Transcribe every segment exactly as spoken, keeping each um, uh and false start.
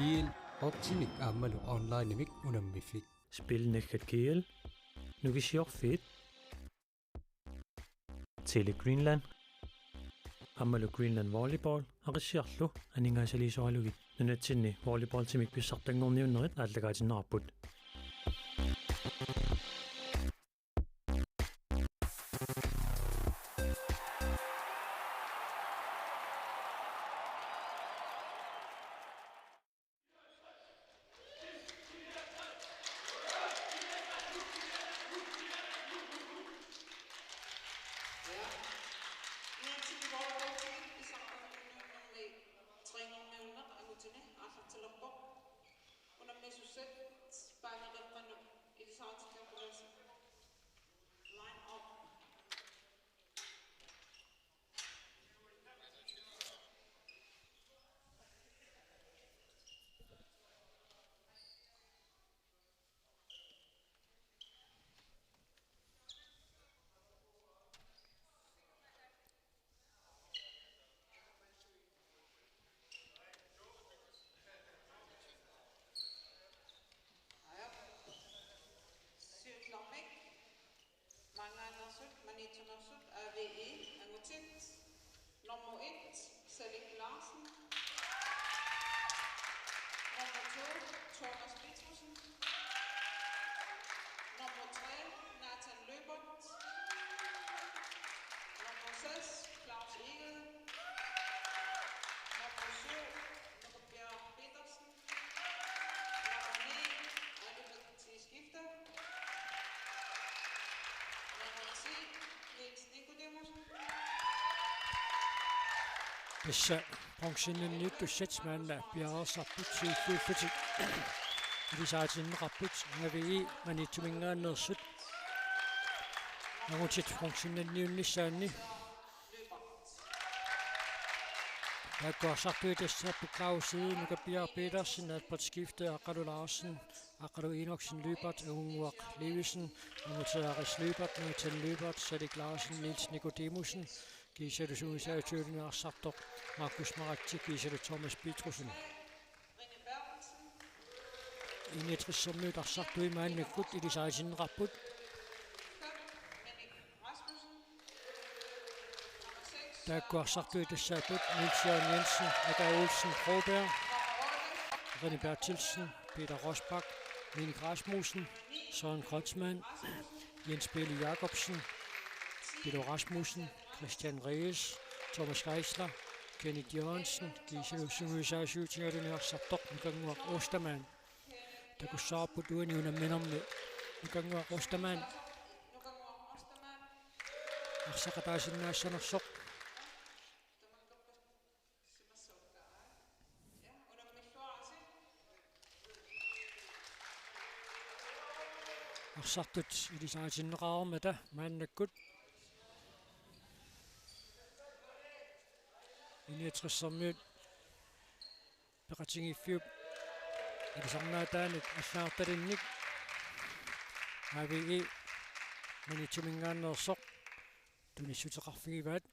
Kiel, optimik aammalu onlinemik unammiffik. Spil naggat kiel, Nukissiorfiit, Tele Greenland aammalu Greenland Volleyball Aqissiarlu aningaasaliisoralugit nunatsinni volleyballtimik pissartanngorniunnerit aallakaatinneqarput. Unammissuseq paaneqeqqanut ilisaritikkaarput. Line up. Siullermik maanngaanneersut, Maniitsumeersut, A V E, angutit. Nummer et, Salik Larsen. Nummer to, Thomas Petrussen. Nummer tre, Nathan Løbert. Nummer seks, Claus Egede. Nummer syv, Nico Bjerg Petersen. Nummer ni, Oliver T. Skifter. Nummer ti, Niels Nicodemusen. Tassa bronzemedaljussat maanna piareersarput siulliullutik ilisaritinneqarput, A V E Maniitsuminngaanneersut. Angutit bronzemedaljuunnissaanni. Taakku arsartui tassaapput Claus Egede, Nuka Bjerg Petersen, Albert Skifte, Aqqalu Larsen, Aqqalu Enoksen Lyberth, Agunnguaq Levesen, Amutearis Lyberth, Nathan Lyberth, Salik Larsen, Niels Nicodemusen, kiisalu sungiusaasoq arsartoq Markus Maratse, kiisalu Thomas Petrussen. Enogtressermiut arsartui maannakkut ilisaritinneqarput. Taakku arsartui tassaapput Niels Jørgen Jensen, Aka Olsen Broberg, René Berthelsen, Peter Rosbach, Minik Rasmussen, Søren Kreutzmann, Jens Pele Jacobsen, Peter Rasmussen, Christian Reyes, Thomas Geisler, Kenneth Jørgensen, kiisalu sungiusaasoq arsartoq Nukannguaq Ostermann. Takussavarput uani unamminermi Nukannguaq Ostermann arsaqataasinnaassanersoq. Arsartut ilisaritinneqarmata maannakkut. Enogtressermiut peqatigiiffiup ilisarnaataanut allagartalinnik A V E Maniitsuminngaanneersoq tunissuteqarfigivaat.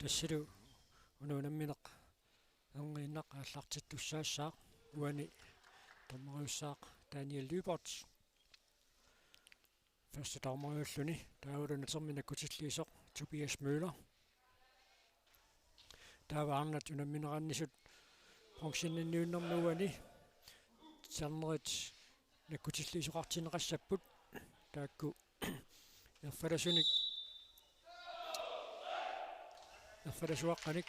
Tassalu una unammineq erniinnaq aallartittussaassaaq, uani dommeriussaaq Daniel Lyberth. Første dommeriulluni, taavalu natermi nakkutilliisoq Tobias Møller. Taava arnat unamminerannisut bronzemedaljuunnermi uani ternerit nakkutilliisoqartinneqassapput, taakku erfalasunik, erfalasuaqqanik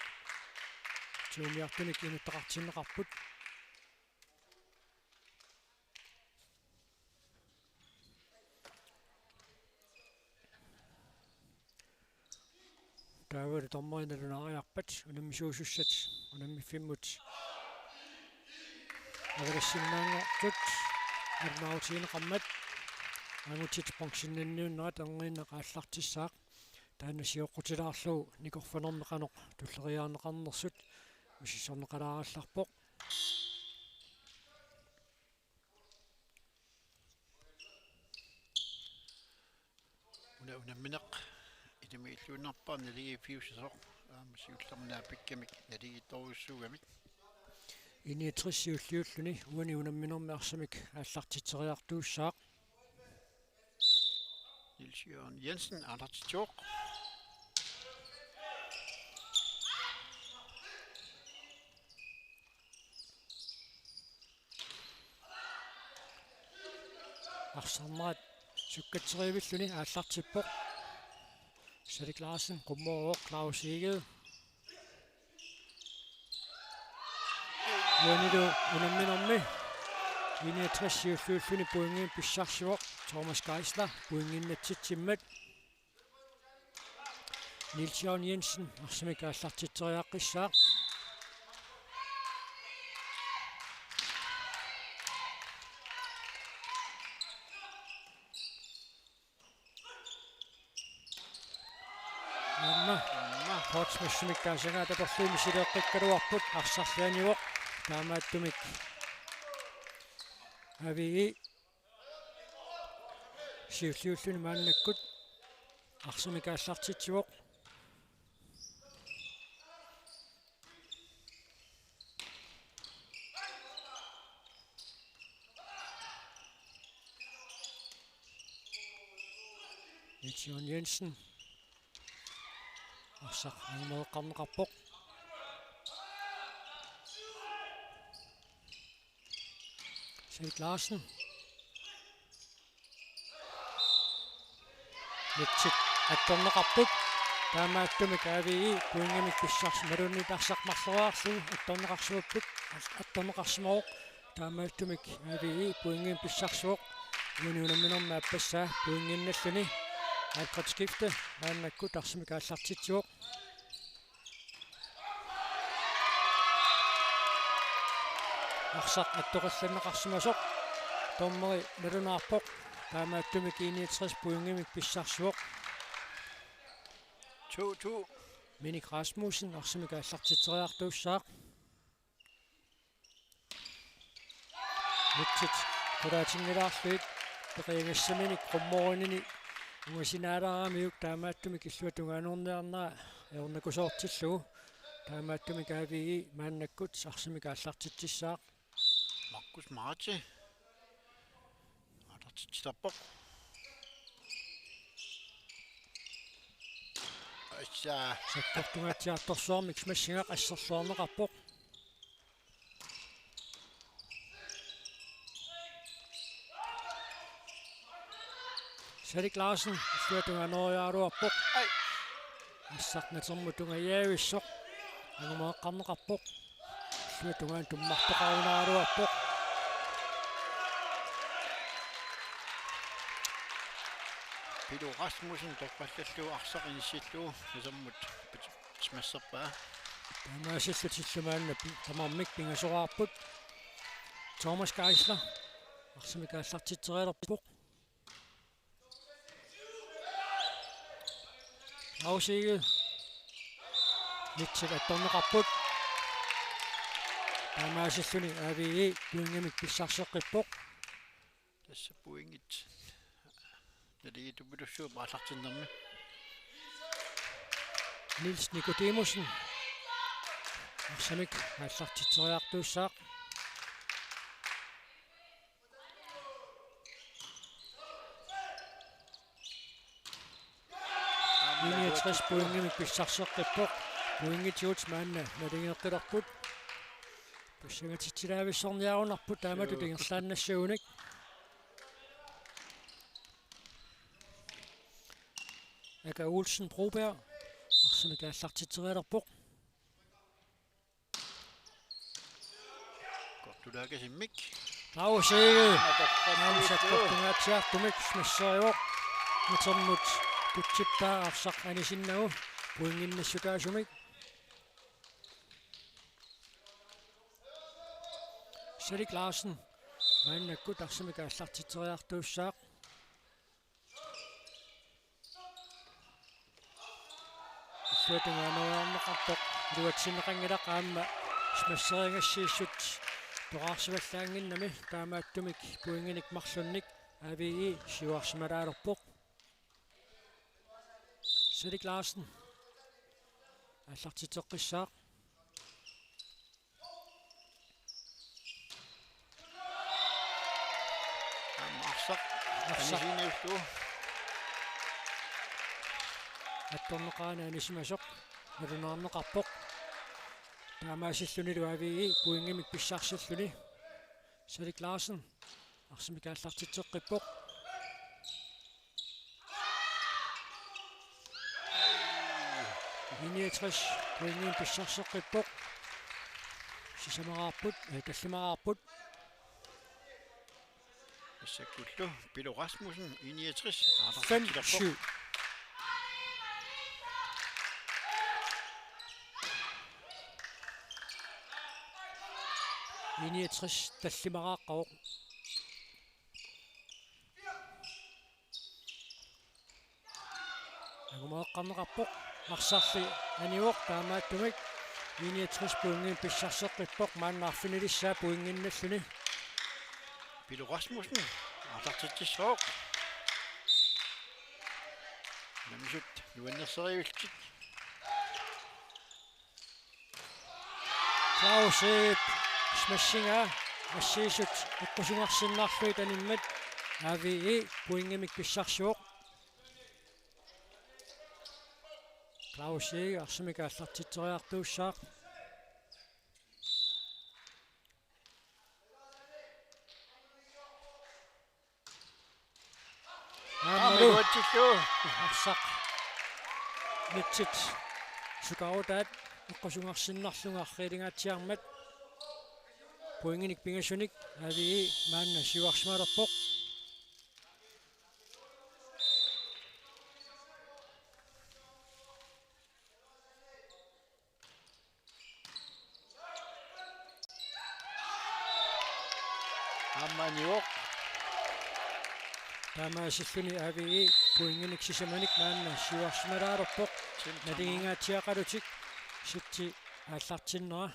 tuumiartunik inuttaqartinneqarput. Taavalu dommerit nalunaariarpat unammisuusussat unammiffimmut avalassinnaanngortut nalunaarutigineqarmat, angutit bronzemedaljuunnerat erniinnaq aallartissaaq. Taanna sioqqutilaarlugu nikorfanermi qanoq tulleriiaarneqarnersut misissorneqalaarallarpoq. Una unammineq inimi illuinnarpaa naligiiffiussasoq aamma siullermik naapikkamik naligiittorujussuugamik. I niogtres siulliulluni uani unamminermi arsamik aallartitseriartuussaaq. Niels Jørgen Jensen aallartitsivoq. Arsarnerat sukkatseriivilluni aallartippoq. Salik Larsen qummoorpoq, Claus Egede. Uanilu unamminermi I niogtres siulliulluni pointimik pissarsivoq Thomas Geisler pointinnaatsitsimmat. Niels Jørgen Jensen arsamik aallartitseriaqqissaaq. Aamma Portsmouthimik taasagaat atorlugu misileeqqikkaluarput, arsarlianivoq. Taamaattumik A V I siulliulluni maannakkut arsamik aallartitsivoq. Niels Jørgen Jensen. Arsaq angumereqqarneqarpoq. Salik Larsen. Nitsit attorneqarput. Taamaattumik A V I pointimik pissarsi-, imaluunniit arsaq marloriarlugu attorneqarsimapput. Attorneqarsimavoq. Taamaattumik A V I pointimik pissarsivoq. Uani unamminermi aappassaa pointinnalluni. Alfred Skifte maannakkut arsamik aallartitsivoq. Arsaq attoqallanneqarsimasoq dommeri nalunaarpoq. Taamaattumik I niogtres pointimik pissarsivoq. To to. Minik Rasmussen arsamik aallartitseriartuussaaq. Nitsit qulaatinngilaallutik peqiagassaminik qummoorinini ungasinaalaaramiuk, taamaattumik illuatungaanoorniarnera ajornakusoortillugu. Taamaattumik A V I maannakkut arsamik aallartitsissaaq. Markus Marti. Aallartitsittarpoq. Assa. Sakkortungaatsiartorsuarmik smashingaq asserluarneqarpoq. Salik Larsen, illuatungaanooriaraluarpoq. Ai. Arsaq natermut tungajavissoq. Angumereqqarneqarpoq. Illuatungaanut tummartoqarunaaraluarpoq. Pilu Rasmussen toqqallallugu arsaq inissillugu natermut smasserpaa. Taamaasillutillu maanna pi-, tamarmik pingasoraarput. Thomas Geisler arsamik aallartitserialerpoq. Claus Egede. Nitsit attorneqarput. Taamaasilluni A V I pointimik pissarseqqippoq. Tassa pointit naligiittupilussuupput aallartinnermi. Niels Nikodimussen arsamik aallartitseriartuussaaq. I niogtres pointimik pissarseqqippoq. Pointit maanna naligeqqilerput. Pissangatitsilaavissorniarunarput taamatut. Suu. Ingerlaannassagunik. Aka Olsen Broberg arsamik aallartitserialerpoq. Kortulaakasimmik. Claus Egede. Aamma aamma sakkortungaatsiartumik smasherivoq. Natermut tutsittaa arsaq anisinnagu pointinnassutaasumik. Salik Larsen maannakkut arsamik aallartitseriartuussaaq. Illuatungaanut aarneqarpoq, iluatsinneqanngilaq aamma smasserigassiissut toqqarsivallaannginnami, taamaattumik pointinik marlunnik A V I siuarsimalaalerpoq. Salik Larsen aallartitseqqissaaq. Arsaq. Arsaq. Anisiniullu. Attorneqarani anisimasoq. Nalunaarneqarpoq. Taamaasillunilu A V I pointimik pissarsilluni. Salik Larsen. Arsamik aallartitseqqippoq. I niogtres pointimik pissarseqqippoq. Sisamaqarput, eh, tallimaqarput. Tassakkullu Pilo Rasmussen, I niogtres, aallartitseqqippoq. Fem syv. I niogtres tallimaqarpoq. Angumeqqarneqarpoq. Arsarli anivoq, taamaattumik I niogtres pointimik pissarseqqippoq, maanna arfinilissaa pointinnalluni. Pilo Rasmussen aallartitsissaaq. Unammisut nuannerserivillutik. Claus Eep smassingaa, assiisut eqqusungarsinnarlugit animmat, A V I pointimik pissarsivoq. Claus Eep arsamik aallartitseriartuussaaq. Aamma Aammalu iluatsillugu. Arsaq. Mitsit. Sukautaat eqqusungarsinnarlugu arriilingaatsiarmat. Pointinik pingasunik A V I maanna siuarsimalerpoq. Aamma anivoq. Taamaasilluni A V I pointinik sisamanik maanna siuarsimalaalerpoq. Tim Tama. Naligiingaatsiaqalutik. Sitsi aallartinnera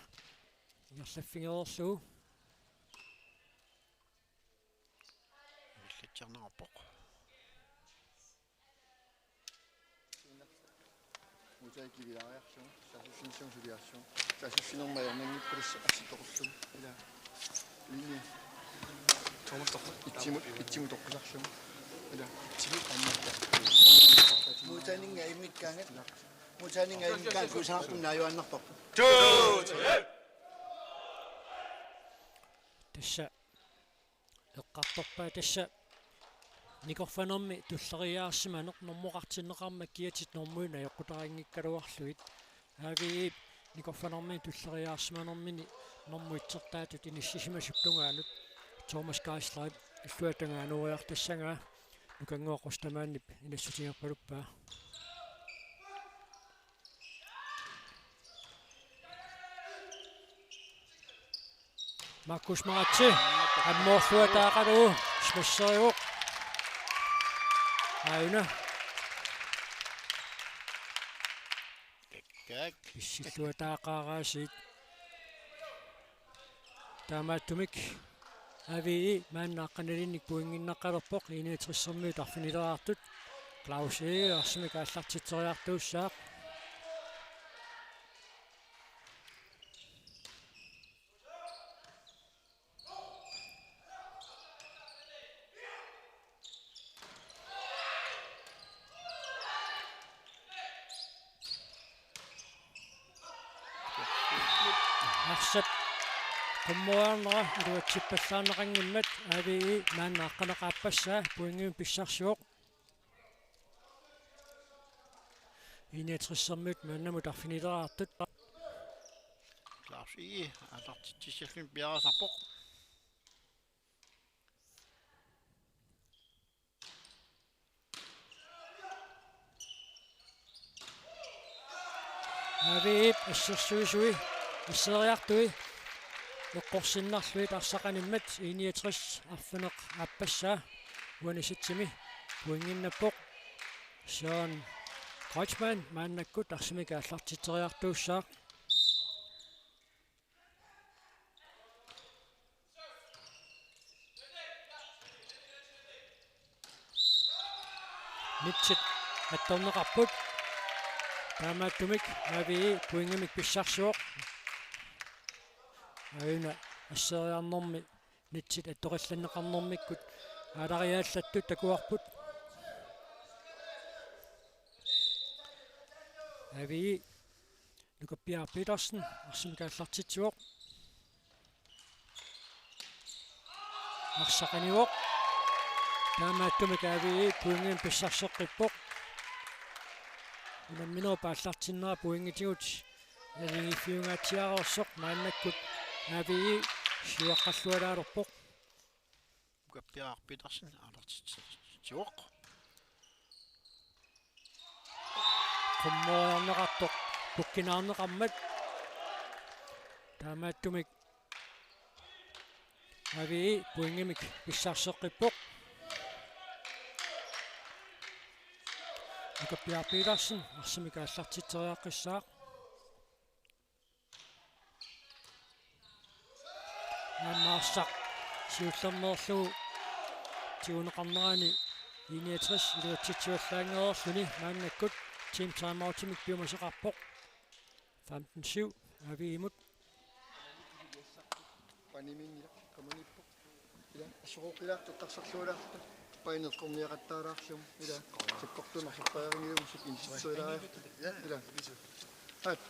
ingerlaffigereerlugu. Ingerlatsiarneqarpoq. Utai kiviaariarlugu, saassussinissamut suliarlugu, saassussinermut ajornanngippalussaq assitoqullugu. Ila. Linje. Thomas Tochter. Itsimut, itsimut toqqisarlugu. Ila. Itsimut ammatta. Muutaaninga immikkaangat. Ila. Muutaaninga immikkaangat kusanartumik naajuaannarparput. Tassa. Eqqartorpaa tassa nikorfanermi tulleriiaarsimaneq normoqartinneqarmat kiatit normuinnaq ajoqutariinngikkaluarlugit. A V I-p nikorfanermi tulleriiaarsimanermini normu itsertaatut inissisimasut tungaanut Thomas Geislerip illuatungaanut ueriartassagaa Nukannguaq Qustamaannip inassutigerpaluppaa. Markus Maratse, ammoorluataaqalugu, smasserivoq. Aajuna. Kak. Pissilluataaqaaraasiit. Taamaattumik A V I maanna aqqanilinnik pointinnaqalerpoq, I niogtressermiut arfinileraartut. Claus Egede arsamik aallartitseriartuussaaq. Arsap qummeriarnera iluatsippallaarneqanngimmat A V I maanna aqqaneq aappassaa pointimik pissarsivoq. I niogtressermiut maannamut arfinileraartut. Claus Egede aallartitsissalluni piareersarpoq. A V I-p assersuisui, assersuisui eqqorsinnarlugit arsaq animmat I niogtres arfineq-aappassaa uani satsimi pointinnappoq. Søren Kreutzmann maannakkut arsamik aallartitseriartuussaaq. Nitsit attorneqarput. Taamaattumik A V E pointimik pissarsivoq. Aajuna asseriarnermi nitsit attoqallanneqarnermikkut aalariaallattut takuarput. A V E, Nukappiaraq Petersen arsamik aallartitsivoq. Arsaq anivoq. Taamaattumik A V E pointimik pissarseqqippoq. Unamminerup aallartinnera pointitigut naligiiffigingaatsiartoq, maannakkut A V E siuaqqallualaalerpoq. Nukappiaraq Petersen aallartitsivoq. Qummoriarneqartoq pukkinaarneqarmat. Taamaattumik A V E pointimik pissarseqqippoq. Nukappiaraq Petersen arsamik aallartitseriaqqissaaq. Aamma arsaq siullermeerlugu tiguneqarnerani I niogtres iluatsitsivallaanngereerluni, maannakkut team timeoutimik piumasaqarpoq. Femten syv A V E-mut. Paniminngilaqqamanippoq. Ila, assorooqilaartoq tarsarlualaartoq. Paineqqorniaqattaalaarlugu. Ila, sakkortunersortariarniumusik insersuilaariartoq. Ila. Haat.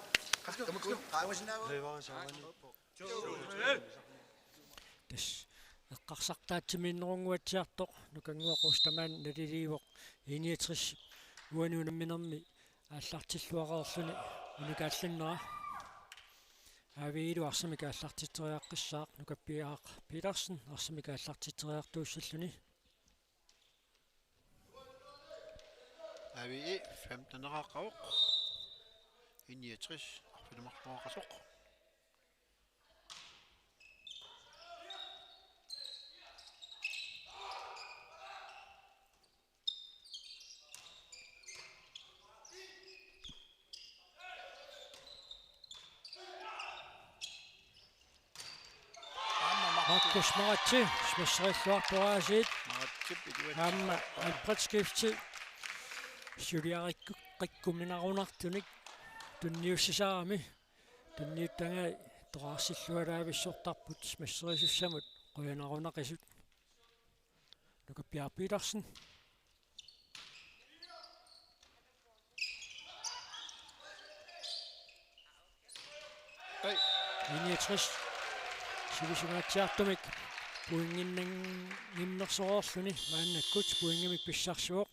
Tassa eqqarsartaatsimiinnerunnguatsiartoq Nukannguaq Ostermann naliliivoq I niogtres uani unamminermi aallartilluareerluni unikaallannera. A V E-lu arsamik aallartitseriaqqissaaq, Nukappiaraq Petersen arsamik aallartitseriartuussalluni. A V E femteneqaqqavoq. I niogtres arfineq-marluaqasoq. Markus Maratse, smasserilluarpoq aasiit. Aamma Albert Skifte suliarikku-, -rikkuminarunartunik tunniussisarami. Tunniuttagai toqqarsillualaavissortarput smasserisussamut, qujanarunaqisut. Nukappiaraq Petersen. Ai. I niogtres. Sivisungaatsiartumik pointinnanngimmersoreerluni maannakkut pointimik pissarsivoq.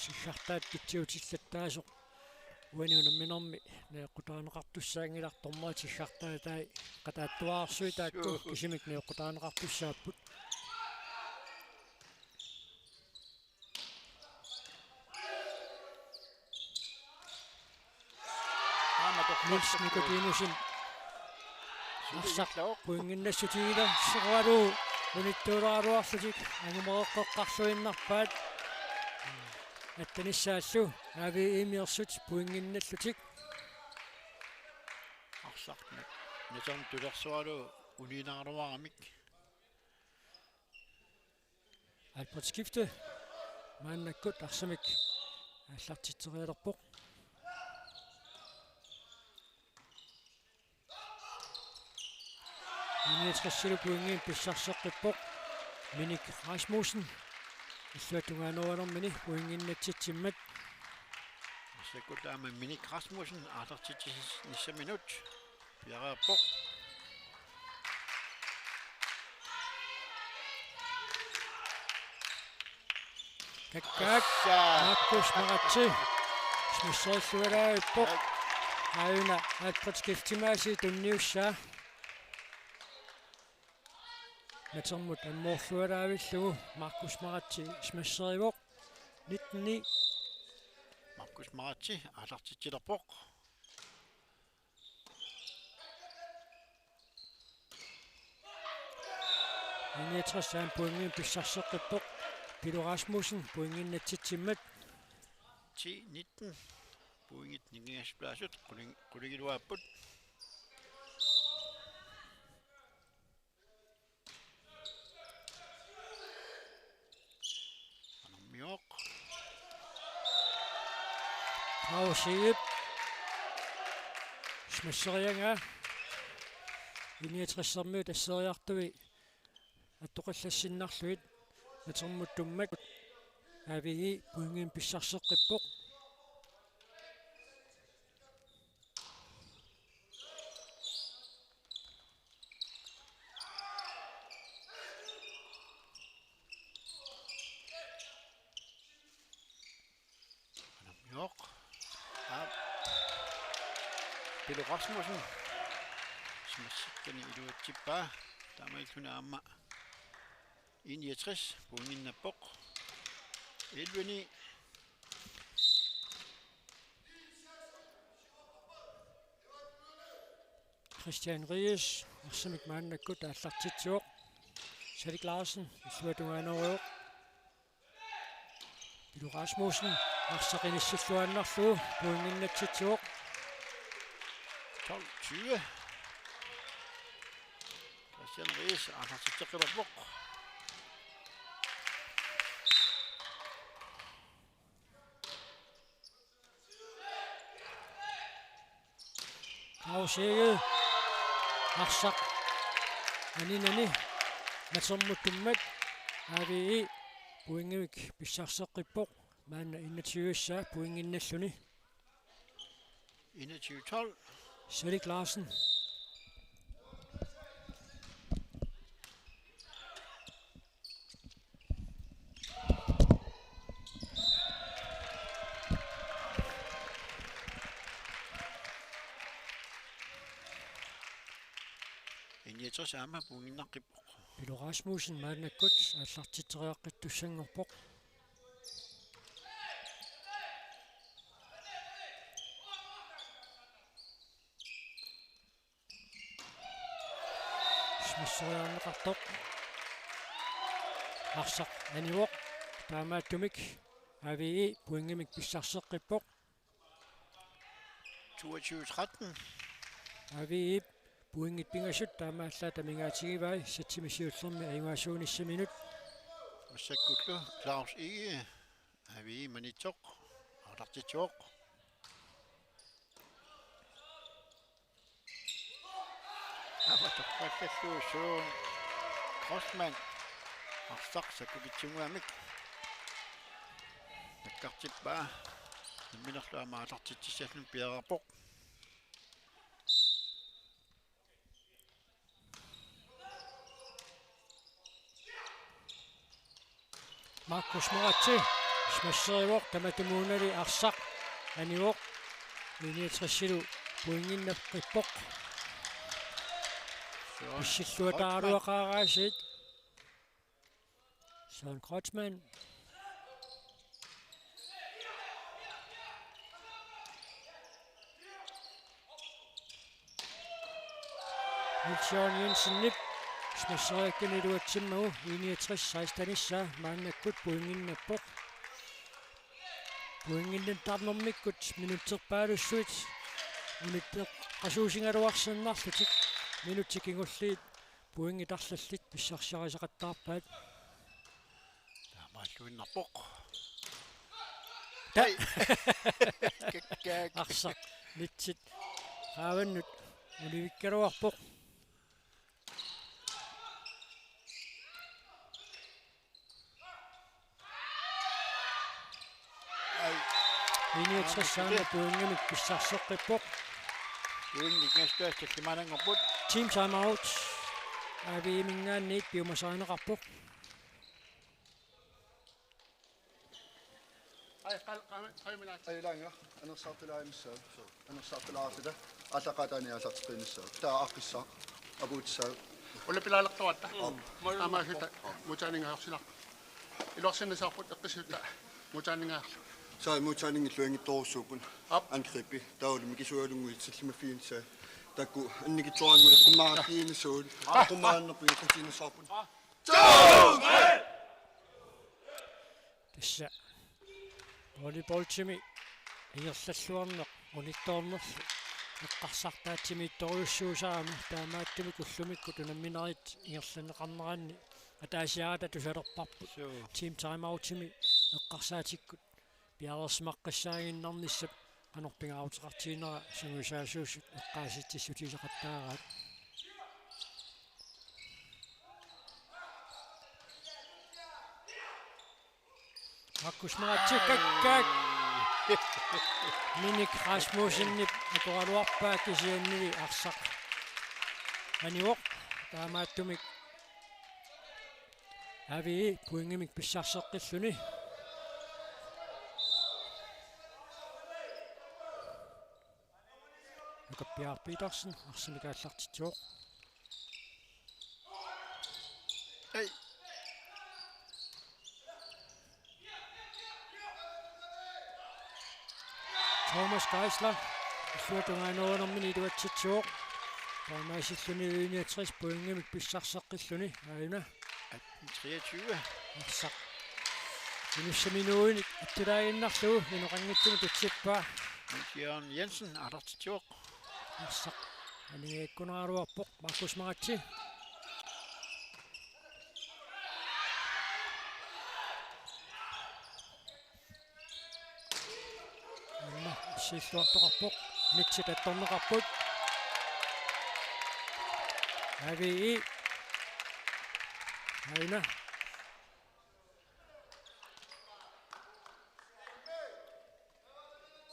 Siggartaat pitsiutillattaasoq uani unamminermi najoqqutarineqartussaanngilarput, siggartaatai qataattuararsuit taakku kisimik najoqqutarineqartussaapput. Niels Nikodemussen arsaq pointinnassutigilaasoralu unittuulaaraluarlutik angumereqqeqqarluinnarpaat. Attanissaallu A V E-miuersut pointinnallutik. Arsaq natermut tulersoralu uniinnaruaramik. Albert Skifte maannakkut arsamik aallartitserialerpoq. I niogtresilu pointimik pissarseqqippoq Minik Rasmussen. Illuatungaanermini pointinnatsimmat. Massakkut taama Minik Rasmussen aallartitsinissaminut piareerpoq. Takkaak. Markus Maratse smasserillualaarpoq. Aajuna Albert Skifte-mut tunniussaa. Natermut ammoorlualaavillugu Markus Maratse smasserivoq. Nitten ni. Markus Maratse aallartitsilerpoq. I niogtres aamma pointimik pissarseqqippoq. Pilo Rasmussen pointinnatsimmat. Ti nitten. Pointit nikingassutaasut quling-, qulingiluaapput. Anermioq. Claus Egede. Smasherianga. I niogtresermiut asseriartui attoqallassinnarlugit. Natermut tummak. A V I pointimik pissarseqqippoq. Anermioq. Aap. Pilu Rasmussen. Smashikkani iluatsippaa. Taamaalilluni aamma I niogtres pointinnappoq. Elleve ni. Christian Ries, arsamik maannakkut aallartitsivoq. Salik Larsen, illuatungaaneruvoq. Pilu Rasmussen, arsaq inissilluaannarlugu, pointinnatsitsivoq. Tolv tyve. Christian Ries, aallartitseqqilerpoq. Claus Egede. Arsaq aninani. Natermut tummak. A V I pointimik pissarseqqippoq. Maanna enogtyve pointinnalluni. Enogtyve tolv. Salik Larsen. Enogtres aamma pointinnaqqippoq. Pilu Rasmussen maannakkut aallartitseriaqqittussanngorpoq. Smasheriarneqartoq. Arsaq anivoq. Taamaattumik A V I pointimik pissarseqqippoq. Toogtyve tretten. A V I pointit pingasut taamaallaat amigaatigivai satsimi siullermi ajugaasuunissaminut. Massakkullu Claus Egede. A V I manitsoq. Aallartitsivoq. Avatoqqallallu Søren Kreutzmann. Arsaq sakkukitsunnguamik nakkartippaa. Namminerlu aamma aallartitsissalluni piareerpoq. Markus Moratse, smasherivoq, tamatumuunali arsaq anivoq, I niogtresilu pointinnaqqippoq. Pissilluataaraluaqaaq aasiit. Søren Kreutzmann. Niels Jørgen Jensenip smasheriakkani iluatsimmagu I niogtres seksten-issaa maannakkut pointinnappoq. Pointinnattarnermikkut minutserpaalussuit unittoqqasuusigaluarsinnarlutik minutsit kingulliit pointit arlallit pissarsiarisaqattaarpaat. Taamaalluinnarpoq. Ta- Kakkaak. Arsaq nitsit qaavannut univikkaluarpoq. Ai. I niogtres aamma pointimik pissarseqqippoq. Pointit nikingassutaasut tallimaananngorput. Team timeout. A V I-minngaanniit piumasarineqarpoq. Ai, qal-, qal-, qal-, qal-, Ai, ilaanga, anersaartulaarinnissaa. Anersaartulaarluta. Aallaqaataani aallarteqqinnissaa. Taava aaqqissaaq. Apuutissaaq. Ulapilaalertoratta. Mm. Taamaasutta modtagningajorsilaarput. Iluarsinnassavarput eqqissutta modtagningajarlu. Saa modtagningi illuanngittorujussuupput. Aap. Angribi. Taavalu mikisualunnguit tallimaffiginissaat. Taakku annikitsuaraannguit eqqummaarfiginissaat. Aap. Eqqummaarnerput eqqaatiinnassavarput. Aap. Tassa. Volleyballtimi ingerlalluarneq unittoornerlu eqqarsartaatsimiittorujussuusarami, taamaattumik ullumikkut unamminerit ingerlanneqarneranni ataasiarata tusalerparput. Suu. Team timeoutimi eqqarsaatikkut piareersimaqqissaaginnarnissap qanoq pingaaruteqartiginera sungiusaasuusut eqqaasitsissutigisoqattaaraat. Markus Maratse kakkaak. Minik Rasmussenip atoraluarpaa kisiannili arsaq anivoq. Taamaattumik A V E pointimik pissarseqqilluni. Jakob Bjerg Petersen arsamik aallartitsivoq. Ei. Thomas Geisler illuatungaanermini iluatsitsivoq. Taamaasilluni U niogtres pointimik pissarseqqilluni. Aajuna. Atten treogtyve. Arsaq inussaminuuinik attilaaginnarlugu inoqanngitsumik tutsippaa. Hans Jørgen Jensen aallartitsivoq. Arsaq aningaakkunaraluarpoq. Markus Maratse. Aamma issiilluartoqarpoq. Nitsit attorneqarput. A V E. Aajuna.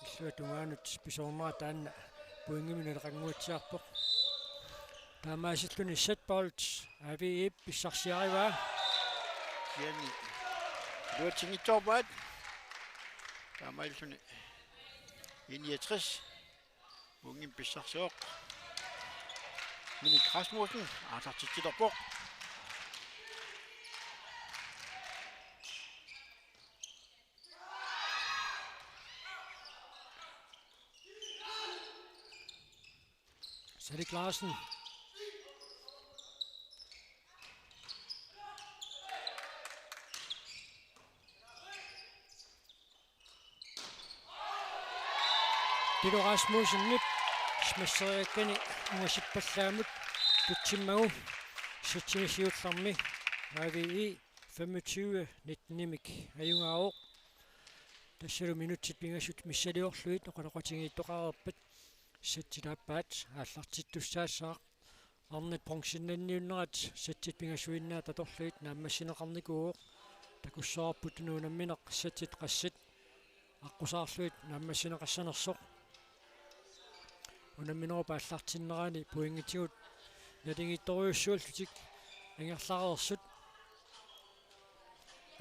Illuatungaanut pisoornera taanna pointimik naleqannguatsiarpoq. Taamaasilluni setbold A V E-p pissarsiarivaa. Kisianni iluatsinngitsoorpaat. Taamaalilluni U niogtres pointimik pissarsivoq. Minik Rasmussen aallartitsilerpoq. Salik Larsen. Pilo Rasmussenip smasseriakkani ungasippallaamut tutsimmagu, sættini siullermi A V E femogtyve nittenimik ajugaavoq. Tassalu minutsit pingasut missiliorlugit oqaloqatigiittoqareerpat sættit aappaat aallartittussaassaaq. Arnat bronzennanniunnerat sættit pingasuinnaat atorlugit naammassineqarnikuuvoq. Takussavarput una unammineq sættit qassit aqqusaarlugit naammassineqassanersoq. Unamminerup aallartinnerani pointitigut naligiittorujussuullutik ingerlareersut.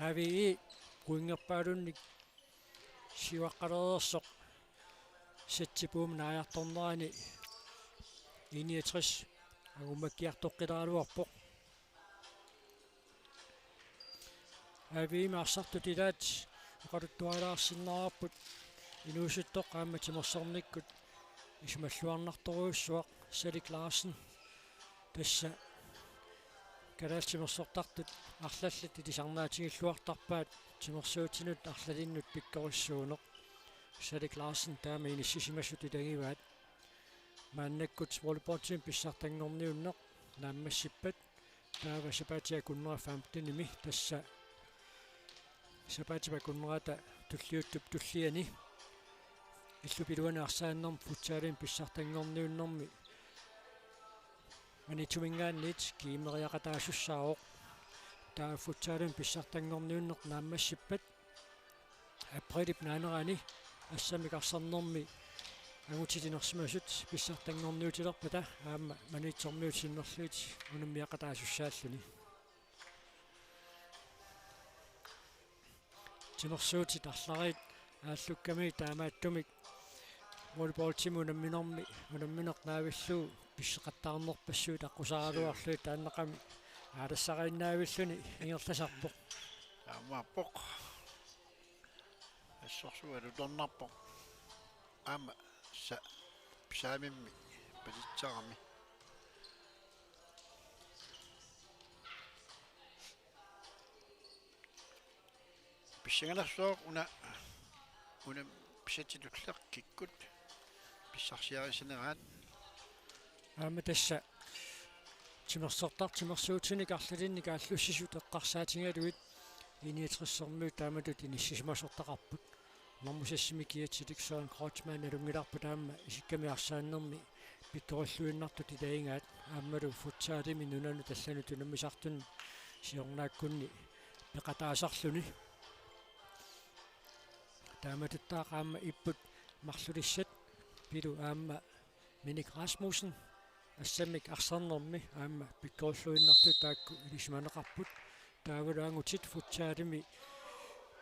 A V E pointerpaalunnik siuaqqalereersoq sættip uuma naajartornerani U niogtres angummakkiartoqqileraluarpoq. A V E-mi arsartut ilaat oqaluttuarilaarsinnaavarput inuusuttoq aamma timersornikkut isumalluarnartorujussuaq. Salik Larsen tassa kalaallit timersortartut arlallit ilisarnaatigilluartarpaat timersuutinut arlalinnut pikkorissuuneq. Salik Larsen taama inissisimasutut ilagivaat. Maannakkut volleyballtimi pissartanngorniunneq naammassippat. Taava sapaatip akunnera femtenimi, tassa sapaatip akunnerata tulliuttup tulliani illup iluani arsaannermi futsalimi pissartanngorniunnermi Maniitsuminngaanniit kiimeriaqataasussaavoq. Taava futsalimi pissartanngorniunneq naammassippat aprilip naanerani assammik arsarnermi angutit inersimasut pissartanngorniutilerpata aamma Maniitsormiut sinnerlugit unammiaqataasussaalluni. Timersuutit arlallit aallukkamigit taamaattumik volleyballtimi unamminermi unammineq naavillugu pisseqattaarnerpassuit aqqusaaraluarlugit taannaqami aalassariinnaavilluni ingerlasarpoq. Taamaappoq. Assorsuaq alutornarpoq. Aamma sa-, saamimmi palitsarami. Pissanganarsuaq una Una pisatsi tulleq kikkut pissarsiarisineraat. Aamma tassa timersortar-, timersuutinik arlalinnik aallussisut eqqarsaatigalugit I niogtressermiut taamatut inissisimasortaqarput. Marmusassimi kiatsilik Søren Kreutzmann nalunngilarput aamma isikkamik arsaannermi pikkorilluinnartut ilagigaat aammalu futsalimi nunanut allanut unammisartunut siornaakkunni peqataasarluni. Taamatuttaaq aamma ipput marlulissat Pilu aamma Minik Rasmussen assammik arsarnermi aamma pikkorilluinnartut taakku ilisimaneqarput. Taavalu angutit futsalimi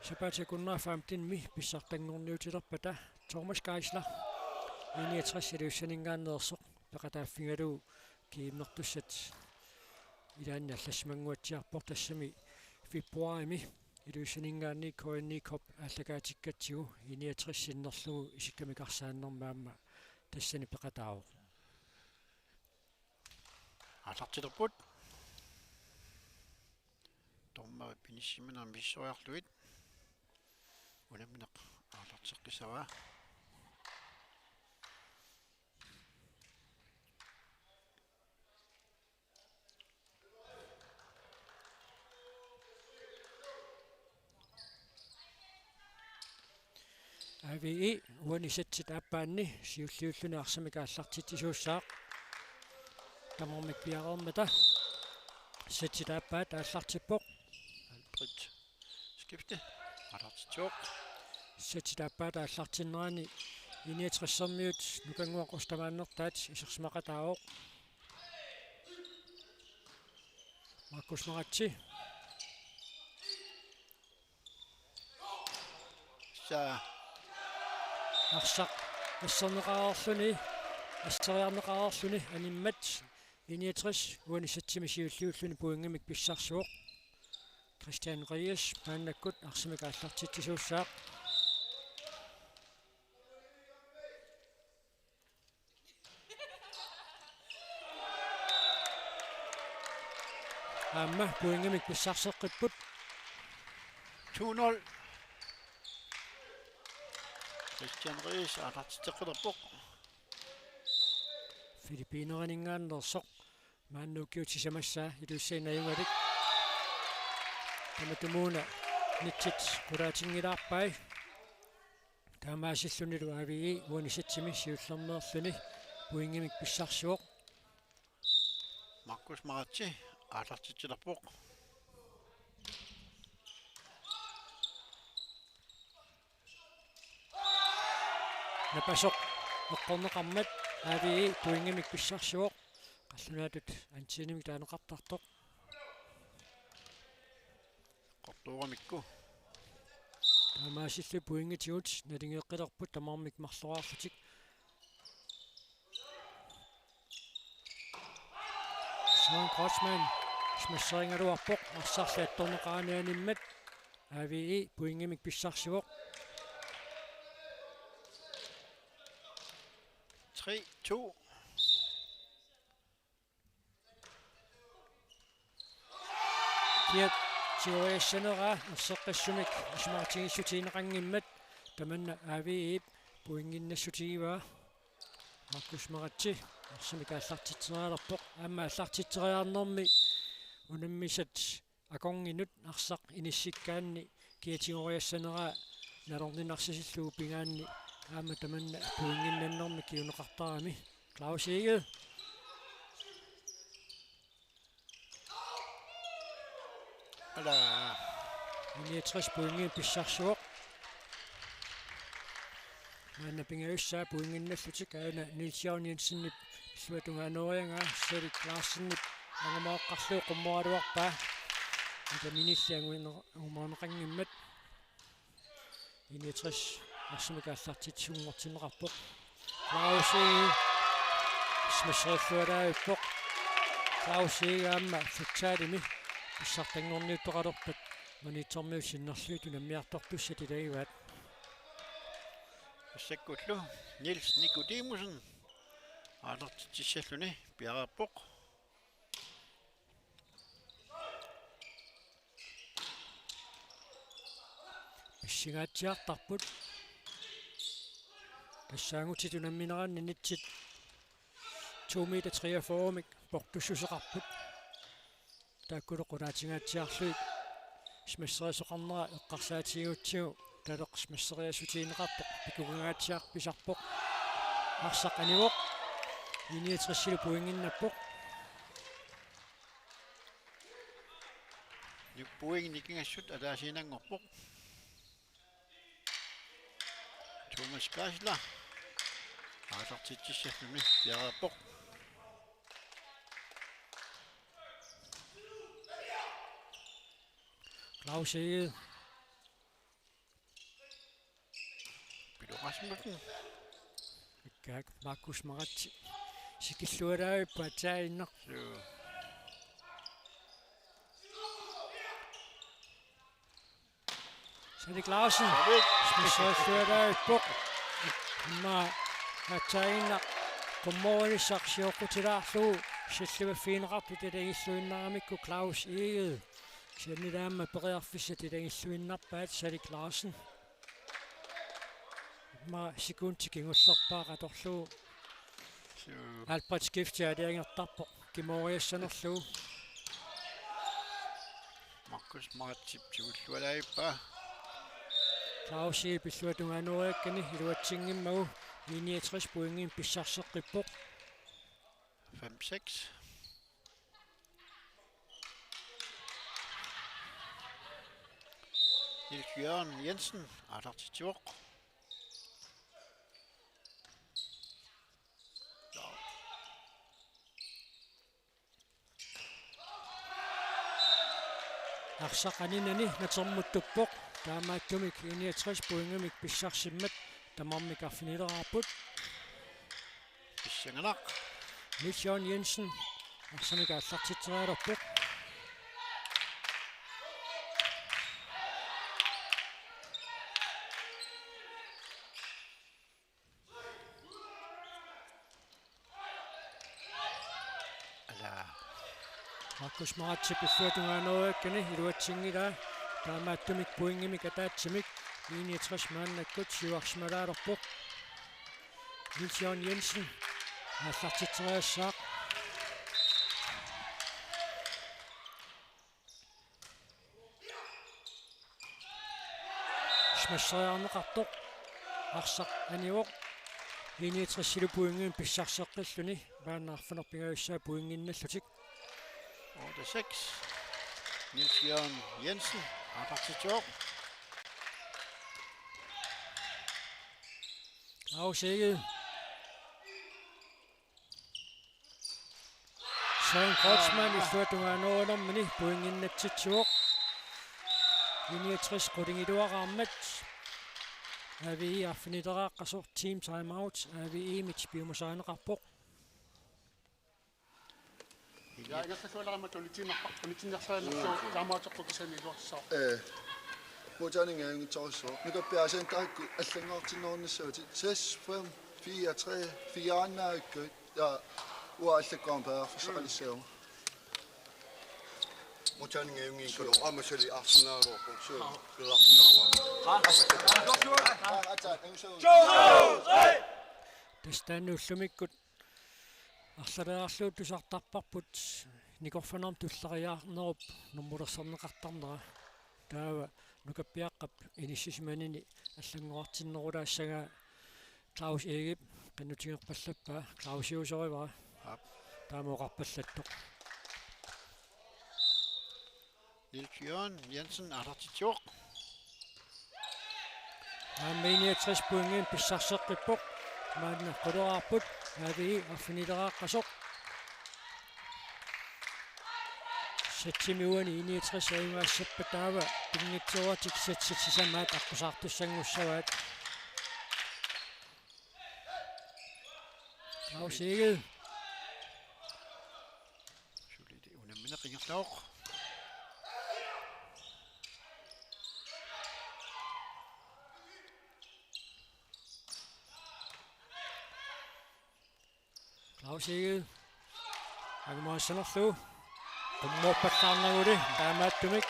sapaatip akunnerata femtenimi pissartanngorniutilerpata Thomas Geisler I niogtres Ilulissaninngaanneersoq peqataaffigalugu GM-ertussat ilaanni allassimannguatsiarpoq tassami februarimi Ilulissaninngaanniit K N I Cup aallakaatikatsigu I niogtres sinnerlugu isikkamik arsaannermi aamma tassani peqataavoq. Aallartilerput. Dommerit pinissisimanerat misissuiarlugit. Unammineq aallarteqqissavaa. A V E uani setsit aappaanni siulliulluni arsamik aallartitsisuussaaq. Tamarmik piareermata setsit aappaat aallartippoq. Albert Skifte aallartitsivoq. Setsit aappaat aallartinnerani I niogtressermiut Nukannguaq Ostermannertaat isersimaqataavoq. Markus Maratse. Sa- Arsaq asserneqareerluni, asseriarneqareerluni animmat I niogtres uani setsimi siulliulluni pointimik pissarsivoq. Christian Ries maannakkut arsamik aallartitsisuussaaq. Aamma pointimik pissarseqqipput. To nul. Christian Ries aallartitseqqilerpoq. Filippinerinngaanneersoq maanna ukiut sisamassaa Ilulissani najugalik. Tamatumuuna nitsit qulaatinngilaarpai. Taamaasillunilu A V E uani setsimi siullermeerluni pointimik pissarsivoq. Markus Maratse aallartitsilerpoq. Napasoq eqqorneqarmat A V E pointimik pissarsivoq. Qallunaatut antiinimik taaneqartartoq. Qortuuramikku. Taamaasillutik pointitigut naligeqqilerput tamarmik marloriarlutik. Søren Kreutzmann smasserigaluarpoq arsarli attorneqarani animmat. A V E pointimik pissarsivoq. Tre to. Kiatsioriassaneraa erseqqissumik isumaqatigiissutigineqanngimmat tamanna A V E-p pointinnassutigivaa. Markus Maratse arsamik aallartitserialerpoq. Aamma aallartitseriarnermi unammisat akornginut arsaq inissikkaanni kiatsioriassaneraa nalorninarsisillugu pigaanni aamma tamanna pointinnannermi kinguneqartarami. Claus Egede. Ala. I niogtres pointimik pissarsivoq. Maanna pingajussaa pointinnallutik aana Niels Jørgen Jensenip illuatungaanooriagaa Serik Larsenip angumaqarlugu qummoraluarpaa. Ila minilli anguiner-, angumaqanngimmat. I niogtres arsamik aallartitsisunngortinneqarpoq. Claus Egede smasseriillualaavippoq. Claus Egede aamma futsalimi pissartanngorniuttoqalerpat Maniitsormiut sinnerlugit unammiartortussat ilagivaat. Massakkullu Niels Nikodemussen aallartitsissalluni piareerpoq. Pissangaatsiartarput. Assaangutitut unammineranni nitsit to meter treogfyrre-mik portussuseqarput. Taakkulu qulaatingaatsiarlugit smasserisoqarnera eqqarsaatigigutsigu Taleq smasseriassutigineqartoq pikungangaatsiarpoq, pisarpoq. Arsaq anivoq. I niogtresilu pointinnappoq. Nippuing nikingassut ataasiinnanngorpoq. Thomas Geisler aallartitsissalluni piareerpoq. Claus Egede. Pilu Rasmussen. Ikkaak Markus Maratse. Sikillualaavippoq aatsaannaq. Joo. Salik Larsen. Salik. Smasseriallualaavippoq. Immaqa aatsaannaq qummoornissaq sioqqutilaarlugu sallivaffigineqartoq tilagilluinnaramikku Claus Egede. Kisianni aamma periarfissat tilagilluinnarpaat Salik Larsen. Immaqa sekundi kingullerpaaq atorlugu. Suu. Albert skifti aalajangertarpoq kimooriassanerlugu. Markus Maratse tigullualaavippaa. Claus Egede pilluatungaaneriakkani iluatsinngimmagu I niogtres pointimik pissarseqqippoq. Fem seks. Niels Jørgen Jensen aallartitsivoq. Arsaq aninani natermuttuppoq. Taamaattumik I niogtres pointimik pissarsimmat tamarmik arfinileraarput. Pissanganaq. Niels Jørgen Jensen arsamik aallartitserialerpoq. Ala. Markus Maratse pilluatungaaneriakkani iluatsinngilaa. Taamaattumik pointimik ataatsimik I niogtres maannakkut siuarsimalaarpoq. Niels Jørgen Jensen aallartitseriassaaq. Smasseriarneqartoq. Arsaq anivoq. I niogtresilu pointimik pissarseqqilluni. Maanna arfineq-pingajussaat pointinnallutik. Otte seks. Niels Jørgen Jensen aallartitsivoq. Claus Egede. Søren Kreutzmann illuatungaanerunermini pointinnaatsitsivoq. I niogtres qulingiluaqaarmat. A V I arfinileriaqqasoq, team timeout, A V I-mit piumasarineqarpoq. Ja, ingerlallualaarmat unitsinnerpa-, unitsinnersarinerlu timeouteqqut kisianni iluarsissaaq. Ee. Modtagningit ajunngitsorissaaq. Nukappiaasian taakku allanngortinnerunnissaat. Seks, fem, fire, tre, fire-annaakkut. Ja, uanga allakkuarama periarfissaqalissaanga. Modtagningit ajunngikkaluarpoq, aamma Salik arsinaaruarpoq. Suu, periarfissaqaruama. Aa, ataa, angusuu. Tassa taanna ullumikkut arlaleriarlugu tusartarparput nikorfanermut tulleriiaarnerup normulersorneqartarnera. Taava nukappiaqqap inissisimanini allanngortinnerulaassagaa Claus Egedep qinnutigerpallappaa, Clausiusorivara. Aap. Taama oqarpallattoq. Niels Jørgen Jensen aallartitsivoq. Aamma I niogtres pointimik pissarseqqippoq. Maanna quleraarput A V I arfinileriaqqasoq. Sætsimi uani I niogtres ajugaassappat taava pinngitsooratik sætsit sisamaat aqqusaartussanngussavaat. Claus Egede. Suli unammineq ingerlavoq. Claus Egede. Angumerissanerlugu. Qummoorpallaarnaguli taamaattumik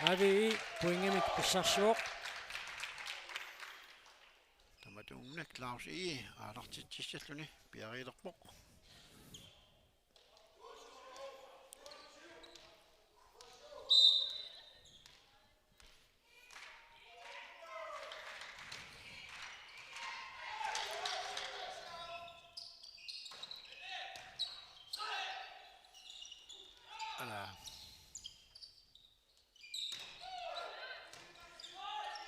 A V I pointimik pissarsivoq. Tamat Tunnak Claus Egede aalartitsissalluni piareerpoq. Ala.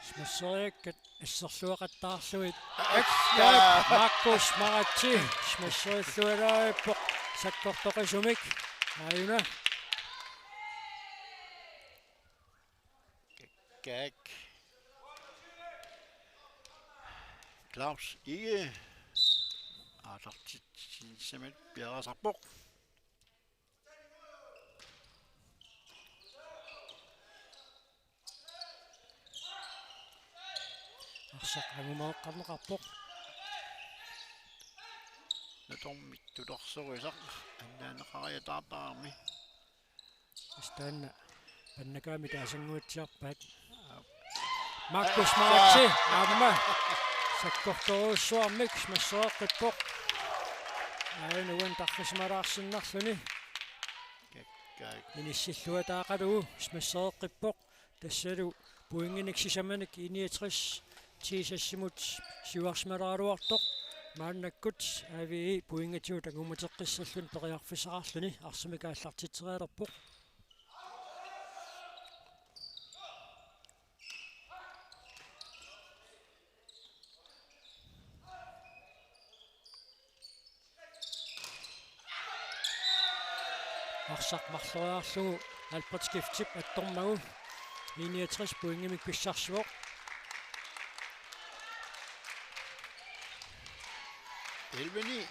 Smasseriakkat asserluaqattaarlugit. Akka! Markus Maratse smasserilluarpoq sakkortoqisumik. Aajuna. Kaak. Claus Egede aalartitsissamik piareersarpoq. Arsaq angumeqqarneqarpoq. Natormik tutorsorisaq annaanneqariataartarami. Astaanna pannakaami taasannguatsiarpaat. Markus Maratse aamma sakkortorujussuarmik smassereqqippoq. Aajuna uani tarrisimalaarsinnarluni. Kakkaak. Inissilluataaqalugu smassereqqippoq. Tassalu pointinik sisamanik I niogtres T S S-imut siuarsimalaaraluartoq. Maannakkut A V E pointitsigut angumateqqissalluni periarfissaqarluni arsamik aallartitserialerpoq. Arsaq marloriarlugu Albert Skiftip attormagu I niogtres pointimik pissarsivoq. Elleve ni.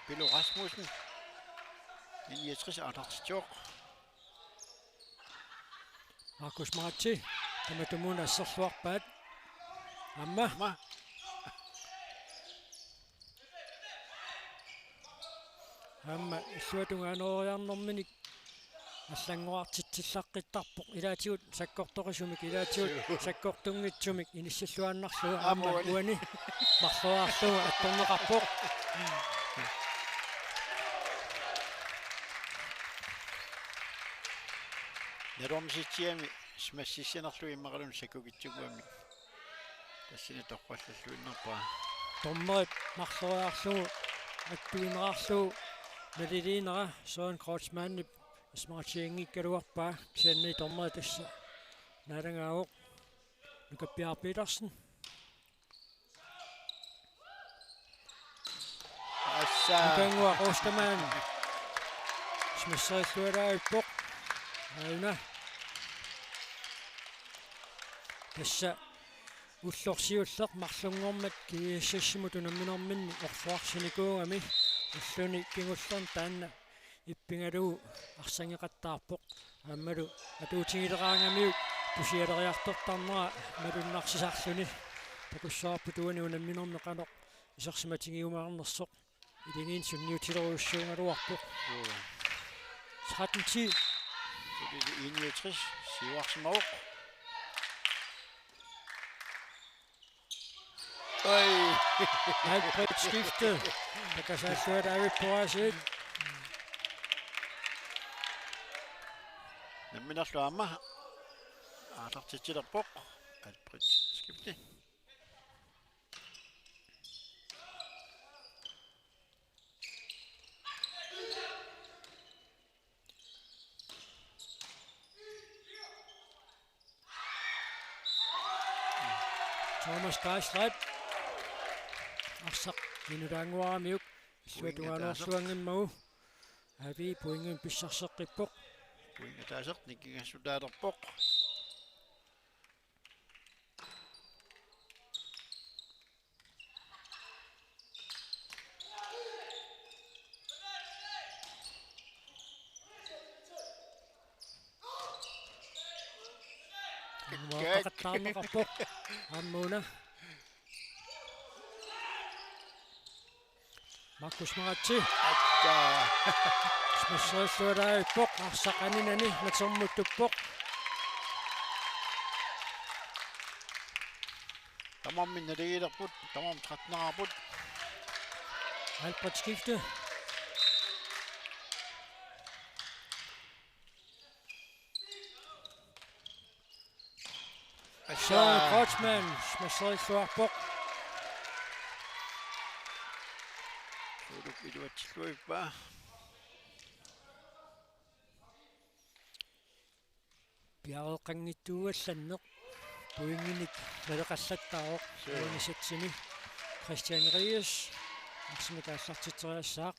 Pilo Rasmussen. I niogtres aalartitsivoq. Markus Maratse, tamatumuuna asserluarpaat. Aamma. Aamma. Aamma illuatungaaneeriarnerminik allanngorartitsillaqqittarpoq ilaatigut sakkortoqisumik ilaatigut Suu. Sakkortunngitsumik inissilluaannarlugu aamma Aamma uani. Uani marloriarlugu attorneqarpoq. Nalornisitsiami smassissanerlugu immaqaluunniit sakkukitsunnguamik. Tassani toqqallalluinnarpaa. Dommerit marloriarlugu attuineqarlugu naliliinera Søren Kreutzmannip isumaqatigiinngikkaluarpaa kisianni dommeri tassa naalagaavoq. Nuka Bjerre Petersen. Assa. Nukannguaq Ostermann. Smasserillualaarpoq. Aajuna. Tassa ulloq siulleq marlunngormat G S S-imut unamminerminni orluarsinikuugami ulluni kingullerni taanna ippigalugu arsanngeqattaarpoq. Aammalu atuutigileraangamiuk pusialeriartortarnera malunnarsisarluni. Takussavarput uani unamminermi qanoq isersimatigiumaarnersoq. Ilingiinnaq sunniutilerujussuugaluarpoq. Joo. Tretten ti. Tuli I niogtres siuarsimavoq. Oj. Albert Skifte. Takasaallualaarpoq aasiit. Namminerlu aamma aalartitsilerpoq Albert Skifte. Thomas Geisler. Arsaq inulaannguaramiuk. Pointit taaseq. Illuatungaaneersuanngimmagu. A V E pointimik pissarseqqippoq. Pointit taaseq nikingassutaalerpoq. Aamma uappaqattaarneqarpoq. Aamma una. Markus Maratse. Akka. Smasserillualaarpoq, arsaq aninani natermuttuppoq. Tamarmik naligiilerput, tamarmik tretten-erput. Halvtreds skifte. Søren Kreutzmann, smasserilluarpoq. Suuluk iluatsilluippaa. Piareeqqanngitsuugallarneq pointinik naleqallattaavoq. Sure. Uani satsini Christian Ries arsamik aallartitseriassaaq.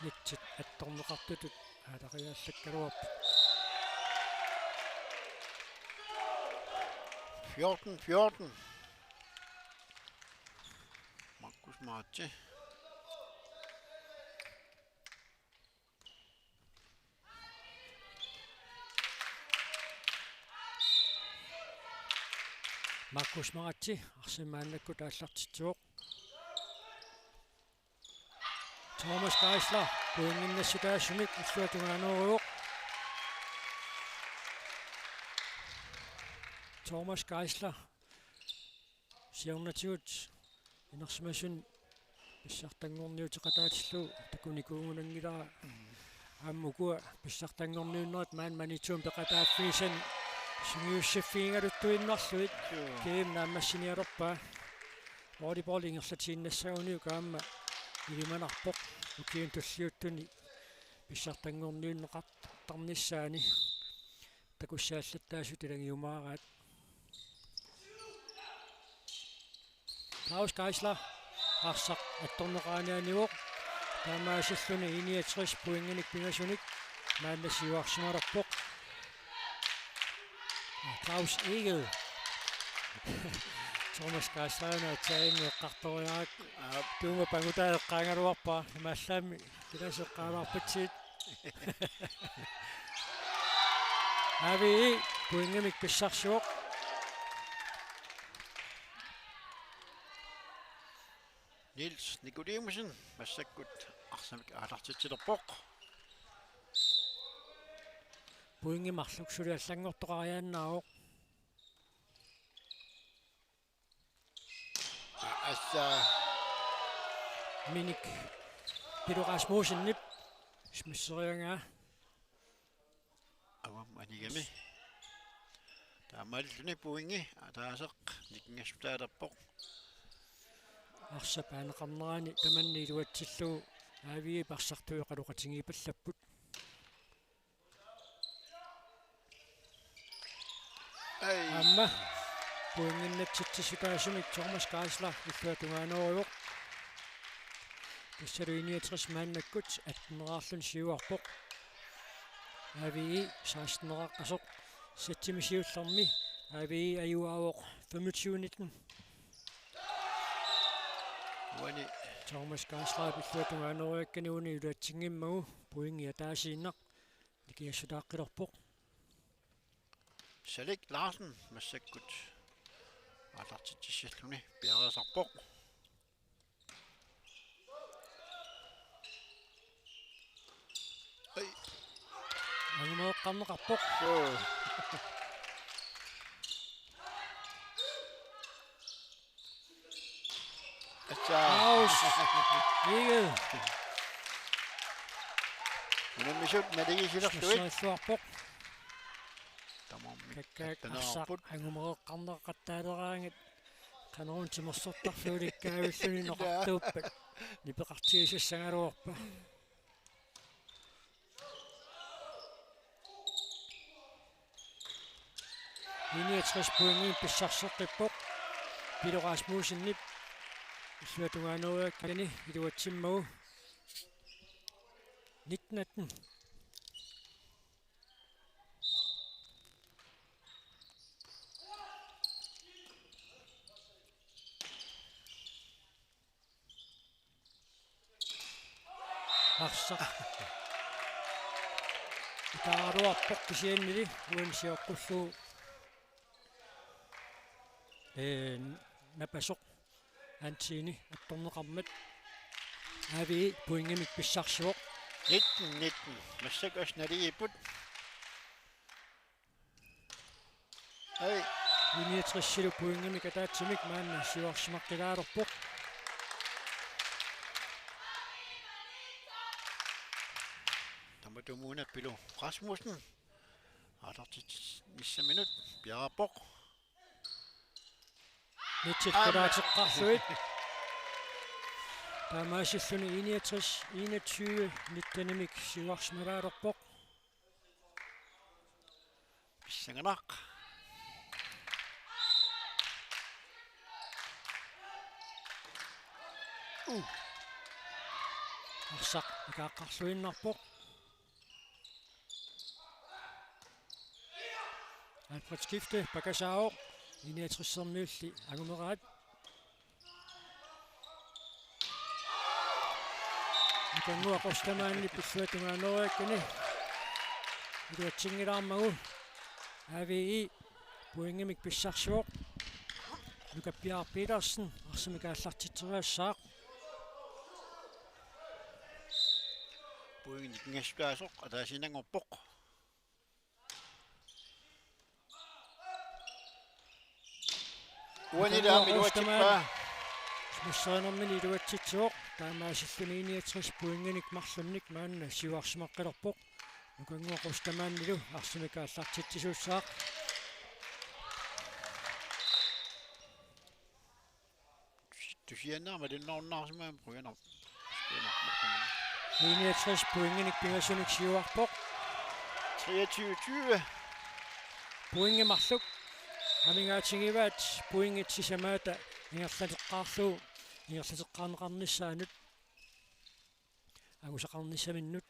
Nitsit attorneqartutut aalariaallakkaluarput. Fjorten fjorten. Markus Maratse. Markus Maratse, arsamik maannakkut aallartitsivoq. Thomas Geisler, pointinnassutaa sumik illuatungaaneruvoq. Thomas Geisler. Siornatigut inersimasuni pissartanngorniuteqataatillugu takunikuugunanngilara. Aamma ukua pissartanngorniunnerat maani Maniitsumi peqataaffigisani sungiussiffigigaluttuinnarlugit. Sure. Kiim naammassinialerpaa. Volleyball ingerlatiinnassaguniuk aamma ilimanarpoq ukiuni tulliuttuni pissartanngorniunneqartarnissaani takussaallattaasut ilagiumaaraat. Claus Geisler arsaq attorneqaranianivoq. Taamaasilluni I niogtres pointinik pingasunik maanna siuarsimalerpoq. Claus Egede. Thomas Geisler aatsaannguaq eqqartoriarakku. Aap. Tuuma pangutaa eqqaagaluarpara imaallaammi kilaseqqaalaarpatsigit. A V E pointimik pissarsivoq. Niels Nikodimussen massakkut arsamik aallartitsilerpoq. Pointi marluk suli allanngortoqariaannaavoq. Assa. Minik Pilu Rasmussenip smasseriagaa. Avammut anigami. Taamaalilluni pointi ataaseq nikingassutaalerpoq. Arsap aaneqarnerani tamanna iluatsillugu A V E-p arsartut oqaloqatigiippallapput. Ei. Aamma pointinnassutissutaasumik Thomas Geisler illuatungaaneruvoq. Tassalu I niogtres maannakkut atteneraarluni siuarpoq. A V E seksteneqaqqasoq. Satsimi siullermi A V E ajugaavoq femogtyve nitten. Uani. Thomas Geisler illuatungaaneruakkani uani iluatsinngimmagu pointi ataasiinnaq nikingassutaaqqilerpoq. Salik Larsen massakkut aallartitsissalluni piareersarpoq. Ei. Angumereqqarneqarpoq. Joo. Assa. Aus. Egede. Unammisut naligiissilerlugit. Smasserilluarpoq. Tamarmik Kakkaak arsaq atteneraarput. Angumereqqarneqattaaleraangat qanoruna timersortarfiulikkaavilluni noqartuuppat nipeqartigisassagaluarpa. I niogtres pointimik pissarseqqippoq. Pilu Rasmussenip illuatungaaneruakkani iluatsimmagu. Nitten atten. Arsaq. Itaaraluarpoq kisiannili uani sioqqullugu. Ee, napasoq Hanseni attorneqarmat. A V E pointimik pissarsivoq. Nitten nitten. Massakkut naligiipput. I niogtresilu pointimik ataatsimik maanna siuarsimaqqilaalerpoq. Tamatumuuna Pilu Rasmussen aallartitsinissaminut piareerpoq. Nitsit Aamma. Qulaateqqaarlugit. Taamaasilluni I niogtres enogtyve nittenimik siuarsimaalaalerpoq. Pissanganaq. Uh. Arsaq ikaaqqarluinnarpoq. Alfred Skifte pakasaavoq, I niogtresermiulli angumeraat. Nukannguaq Qustamaanni pilluatungaaneriakkani iluatsinngilaarmagu A V I pointimik pissarsivoq. Nukappiaraq Petersen arsamik aallartitseriassaaq. Pointinik ingassutaasoq ataasiinnanngorpoq. Uani taama iluatsippaa. Smusserinermini iluatsitsivoq, taamaasilluni I niogtres pointinik marlunnik maanna siuarsimaqqilerpoq. Nukannguaq Qustamaanilu arsamik aallartitsisuussaaq. Tusiannaama tunnerunnaarsimagami qujanaq. I niogtres pointinik pingasunik siuarpoq. Treogtyve tyve. Pointit marluk amigaatigivaat, pointit sisamaata ingerlateqqaarlugu, ingerlateqqaarneqarnissaanut angusaqarnissaminnut.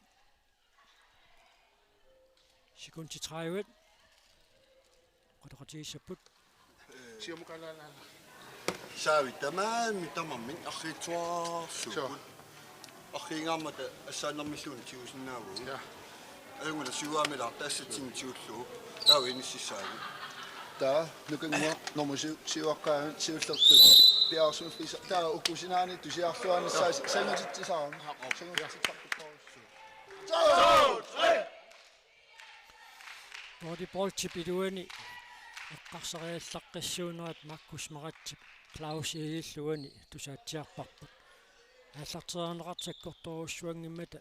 Sekundit tredive. Oqaloqatigissapput. Siumukalaalaala. Saavi tamaani tamarmik arriitsuararsuupput. Suu. Arriingaarmata assaannermilluunniit tigusinnaavagut. Ja. Ajunngilaq siuaamilaartoq assatsinnik tigullugu. Taava inississaagut. Taava Nukannguaq nummer syv siuaqqaagut, siullertut piareersimaffigisarput. Taava uku sinaani tusiarluarnissaasi. Ja. Sangutitsisarami. Ja. Sangutitsisarput. Volleyballi piluani eqqarsariallaqqissuunerat Markus Maratsip Claus Egedep uani tusaatsiarparput. Aallarteriarneqartoq sakkortoorujussuanngimmata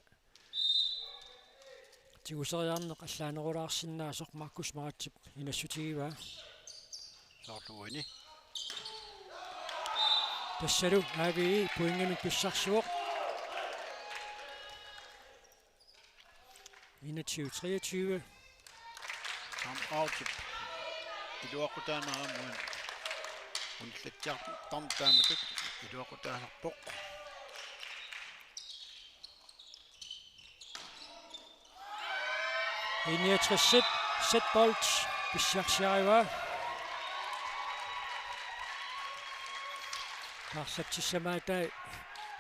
tiguseriarneq allaanerulaarsinnaasoq Markus Maratsip inassutigivaa. Soorlu uani. Tassalu A V I pointimik pissarsivoq. Enogtyve treogtyve. Time outip iluaqutaanera aamma uani. Unillatsiartarneq taamatut iluaqutaasarpoq. I niogtres setbold pissarsiarivaa. Paarlatsissamaataat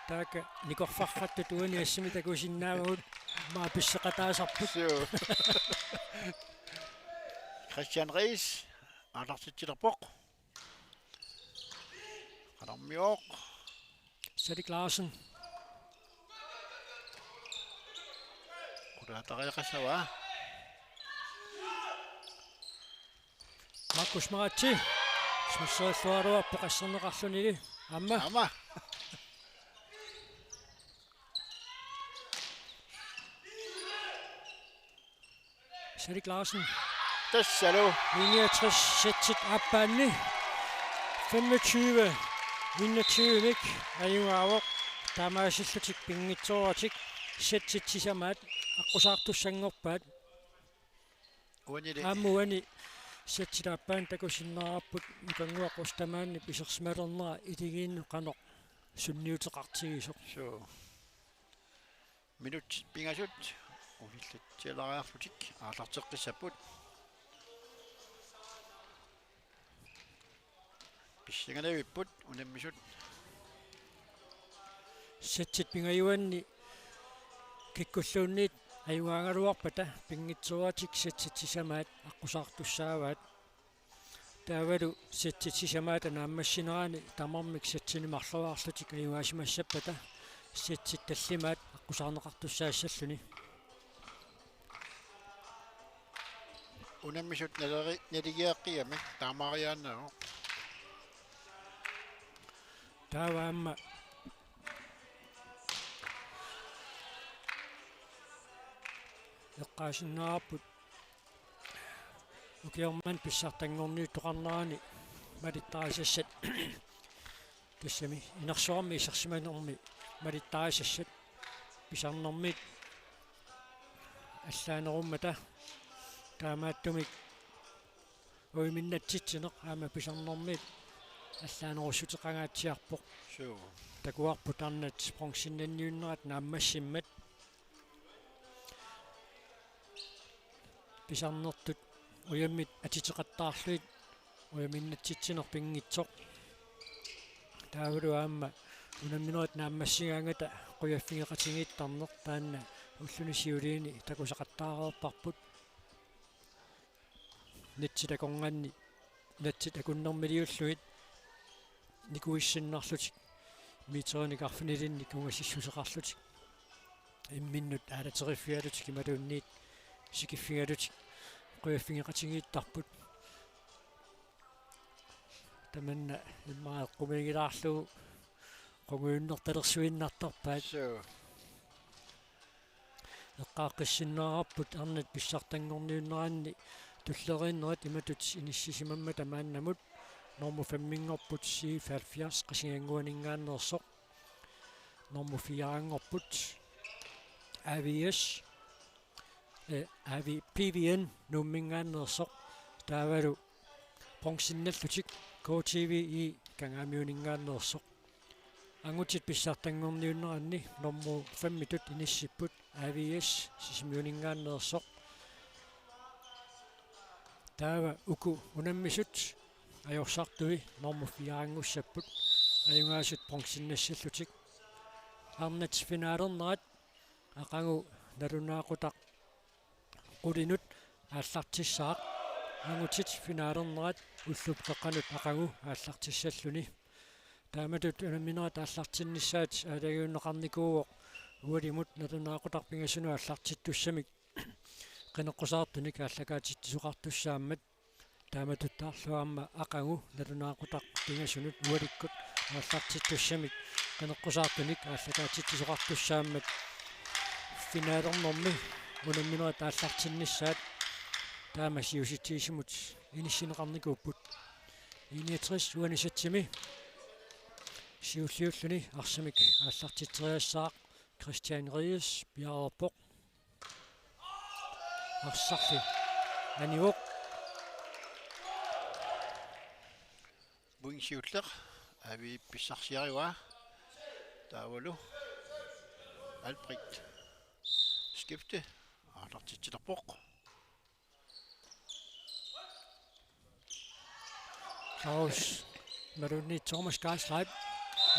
taakku nikorfarfattut uani assimi takusinnaavagut, aamma pisseqataasarput. Suu. Christian Reis aallartitsilerpoq. Qanormioq. Salik Larsen. Qulaatariaqassavaa. Markus Maratsi. Smusserilluaraluarpoq asserneqarlunili. Aamma. Aamma. Salik Larsen. Tassalu. I niogtres settit aappaanni femogtyve enogtyve-mik ajugaavoq, taamaasillutik pinngitsooratik settit sisamaat aqqusaartussanngorpaat. Uanili. Aamma uani settit aappaanni takusinnaavarput Nukannguaq Qustamaanni pisersimalernera iligiinnut qanoq sunniuteqartigisoq. Suu. Minutsit pingasut unillatsialaariarlutik aallarteqqissapput. Pissanganavipput unammisut. Settit pingajuanni kikkulluunniit ajugaagaluarpata pinngitsooratik settit sisamaat aqqusaartussaavaat. Taavalu settit sisamaata naammassinerani tamarmik settinik marloriarlutik ajugaasimassappata settit tallimaat aqqusaarneqartussaassalluni. Unammisut naleri-, naligiaqqigamik taamaariaannaavoq. Taava aamma eqqaasinnaavarput ukioq manna pissartanngorniuttoqarnerani malittarisassat. Tassami inersuarmi isersimanermi malittarisassat pisarnermiit allaanerummata, taamaattumik uiminnatsitsineq aamma pisarnermiit allaanerussuteqangaatsiarpoq. Suu. Takuarput arnat bronzennanniunnerat naammassimmat. Pisarnertut ujammit atiteqattaarlugit ujaminnatsitsineq pinngitsoq. Taavalu aamma unamminerit naammassigaangata qujaffigeqatigiittarneq taanna ulluni siuliini takusaqattaareerparput. Natsit akornanni, natsit akunnermiliullugit nikuissinnarlutik, meterinik arfinilinnik ungasissuseqarlutik, imminnut aalateriffigalutik imaluunniit sikiffigalutik qujaffigeqatigiittarput. Tamanna immaqa eqqumiigilaarlugu qungujunnertalersuinnartarpaat. Suu. Eqqaaqqissinnaarparput arnat pissartanngorniunneranni tulleriinnerat imatut inissisimammata maannamut. Normu femminngorput C F halvfjerds Qasigiannguaninngaanneersoq. Normu fireanngorput A V S, eh, A V, P V N Nuumminngaanneersoq. Taavalu bronzennallutik K T V I Kangaamiuninngaanneersoq. Angutit pissartanngorniunneranni normu femmitut inissipput A V S Sisimiuninngaanneersoq. Taava uku unammisut ajorsartui normu fireanngussapput, ajugaasut bronzennassallutik. Arnat finalernerat aqagu nalunaaqutaq qulinut aallartissaaq. Angutit finalernerat ullup qeqqanut aqagu aallartissalluni. Taamatut unamminerit aallartinnissaat aalajangiunneqarnikuuvoq ualimut nalunaaqutaq pingasunut aallartittussamik qineqqusaartunik aallakaatitsisoqartussaammat. Taamatuttaarlu aamma aqagu nalunaaqutaq pingasunut ualikkut aallartittussamik qineqqusaartunik aallakaatitsisoqartussaammat. Finalernermi unamminerit aallartinnissaat taama siusitsigisumut inissinneqarnikuupput. I niogtres uani satsimi siulliulluni arsamik aallartitseriassaaq Christian Ries piareerpoq. Arsarli anivoq. Point siulleq A V pissarsiarivaa. Taavalu Albrecht skifte aallartitsilerpoq. Claus imaluunniit Thomas Geisleib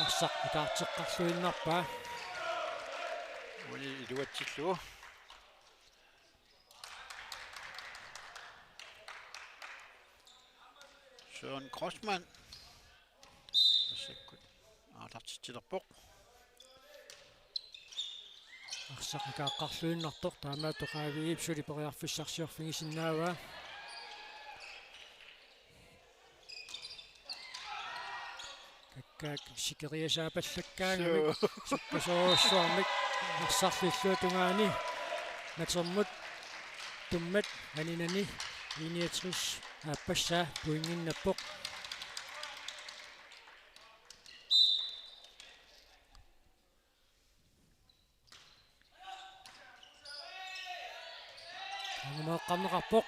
arsaq itaarteqqarluinnarpaa. Uani iluatsillugu. Søren Kreutzmann. Massakkut aallartitsilerpoq. Arsaq ikaaqqarluinnartoq, taamaattoq A V-p suli periarfissarsiorfigisinnaavaa. Kakkaak sikeriasaapallakkaangamik. Suu. Sukkasoorujussuarmik arsarlu illuatungaani natermut tummat aninani I niogtres aappassaa pointinnappoq. Angumeeqqarneqarpoq.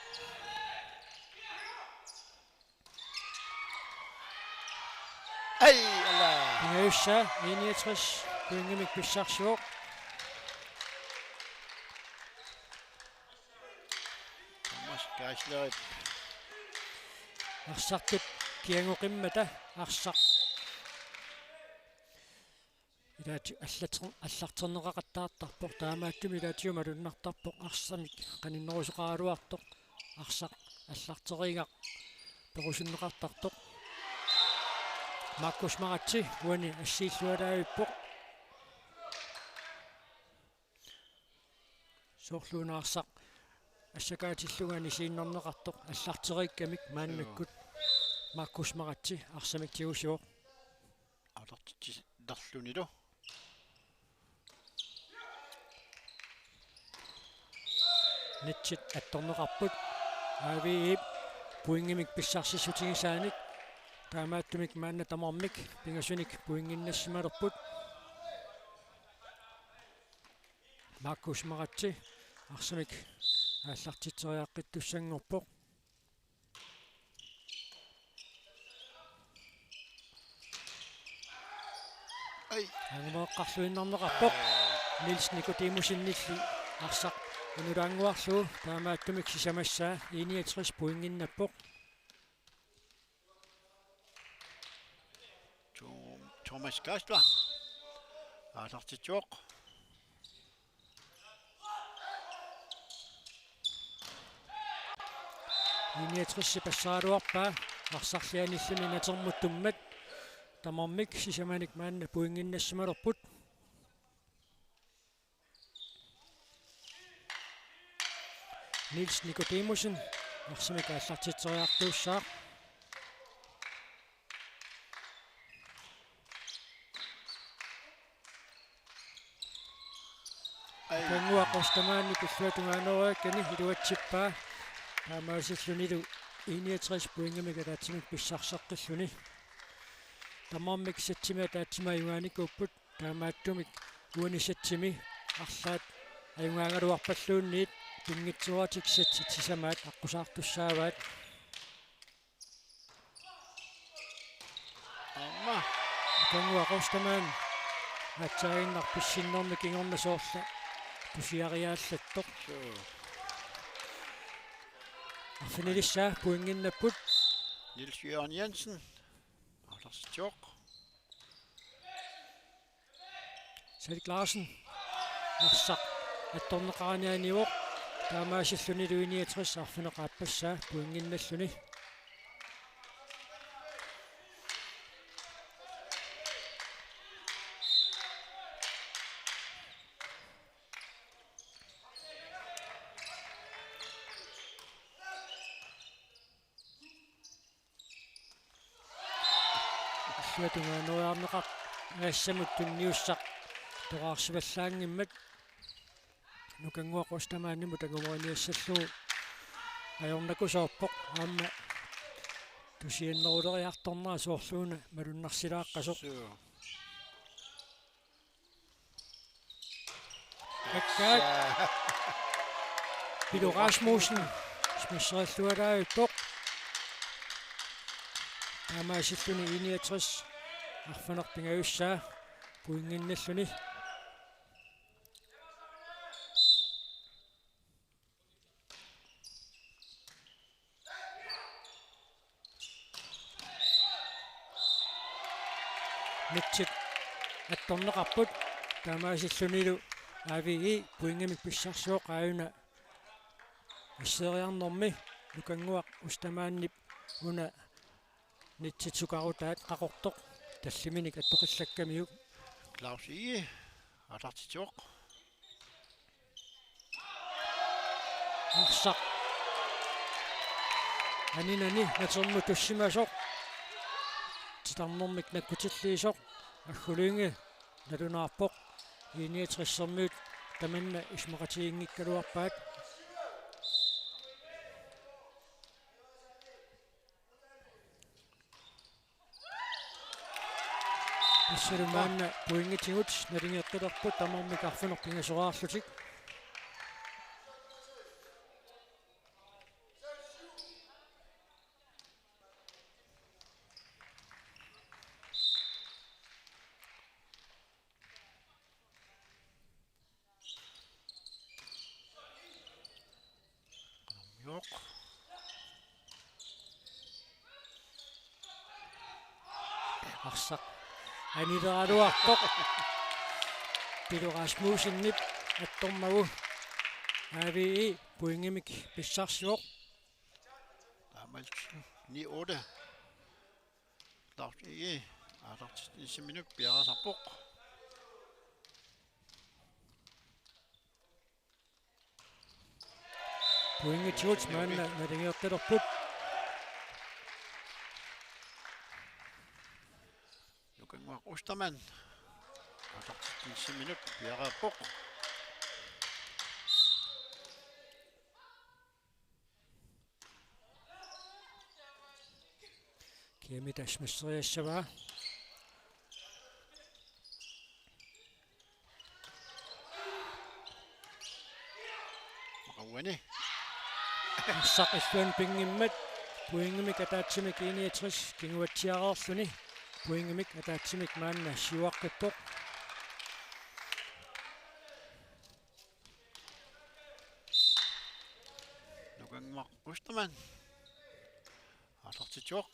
Ai, ala. Pingajussaa I niogtres pointimik pissarsivoq. Thomas Geislerip. Arsartut kiagoqimmata arsaq. Ilaatigut allater-, allarterneqaqattaartarpoq, taamaattumik ilaatigut malunnartarpoq arsamik qaninnerusoqaraluartoq, arsaq allarterigaq perusunneqartartoq. Markus Maratse uani assiillualaavippoq. Soorlu una arsaq assakaatillugu aniinnarneqartoq aallarteriikkamik maannakkut Markus Maratse arsamik tigusivoq. Aallartitsi-, -lunilu. Nitsit attorneqarput. A V E-p pointimik pissarsissutigisaanik. Taamaattumik maanna tamarmik pingasunik pointinnassimalerput. Markus Maratse arsamik aallartitseriaqqittussanngorpoq. Ai. Angumeeqqarluinnarneqarpoq. Niels Nikodemusenilli arsaq inulaannguarlugu taamaattumik sisamassaa I niogtres pointinnappoq. Tom-, Thomas Geisler. Aallartitsivoq. I niogtres passaraluarpaa arsarlianilluni natermut tummat. Tamarmik sisamanik maanna pointinnassimalerput. Niels Nikodemusen arsamik aallartitseriartuussaaq. Ai. Nukanguaq Ostermann pilluatungaaneriakkani iluatsippaa. Taamaasillunilu I niogtres pointimik ataatsimik pissarseqqilluni. Tamarmik satsimi ataatsimik ajugaanikuupput. Taamaattumik uani satsimi arlaat ajugaagaluarpalluunniit pinngitsooratik satsit sisamaat aqqusaartussaavaat. Aamma. Nukanguaq Ostermann. Atsaaginnaq pissinnermi kingorna soorlu tusiariaallattoq. Suu. Arfinilissaa pointinnapput. Niels Jørgen Jensen. Aallartitsivoq. Salik Larsen. Arsaq attorneqaranianivoq. Taamaasillunilu I niogtres arfineq-aappassaa pointinnalluni. Illuatungaaneriarneqar-, -nassamut tunniussaq toqqaarsivallaanngimmat. Nukanguaq Ostermannimut angumeriassallugu ajornakusoorpoq aamma tusianneruleriartornera soorluuna malunnarsilaaqqasoq. Suu. Akkaat. Pilo Rasmussen. Smasserillualaavippoq. Taamaasilluni I niogtres arfineq-pingajussaa pointinnalluni. Nitsit attorneqarput. Taamaasillunilu A V E pointimik pissarsivoq aajuna asseriarnermi. Nukanguaq Ostermannip una nitsit sukarutaat qaqortoq talliminik attoqillakkamiuk. Claus Egede aallartitsivoq. Arsaq aninani natermut tussimasoq. Titarnermik nakkutilliisoq. Aggu Lynge nalunaarpoq. I niogtressermiut tamanna isumaqatiginngikkaluarpaat. Tassalu maanna pointitigut naligeqqilerput tamarmik arfineq-pingasoraarlutik. Qanormioq. Arsaq anileraluarpoq. Pilo Rasmussenip attormagu A V E pointimik pissarsivoq. Taamaattumik ni otte. Claus Egede aallartitsiminut piareersarpoq. Pointigut maanna naligeeqqilerput. Nukannguaq Ostermann. Aallartitsinissaminnut piareerpoq. Kiamita smasseriassavaa. Maqaguani. Arsaq illuanut pinngimmat pointimik ataatsimik I niogtres kinguatsiareerluni. Pointimik ataatsimik maanna siuaqqippoq. Nukannguaq Ostermann. Aallartitsivoq.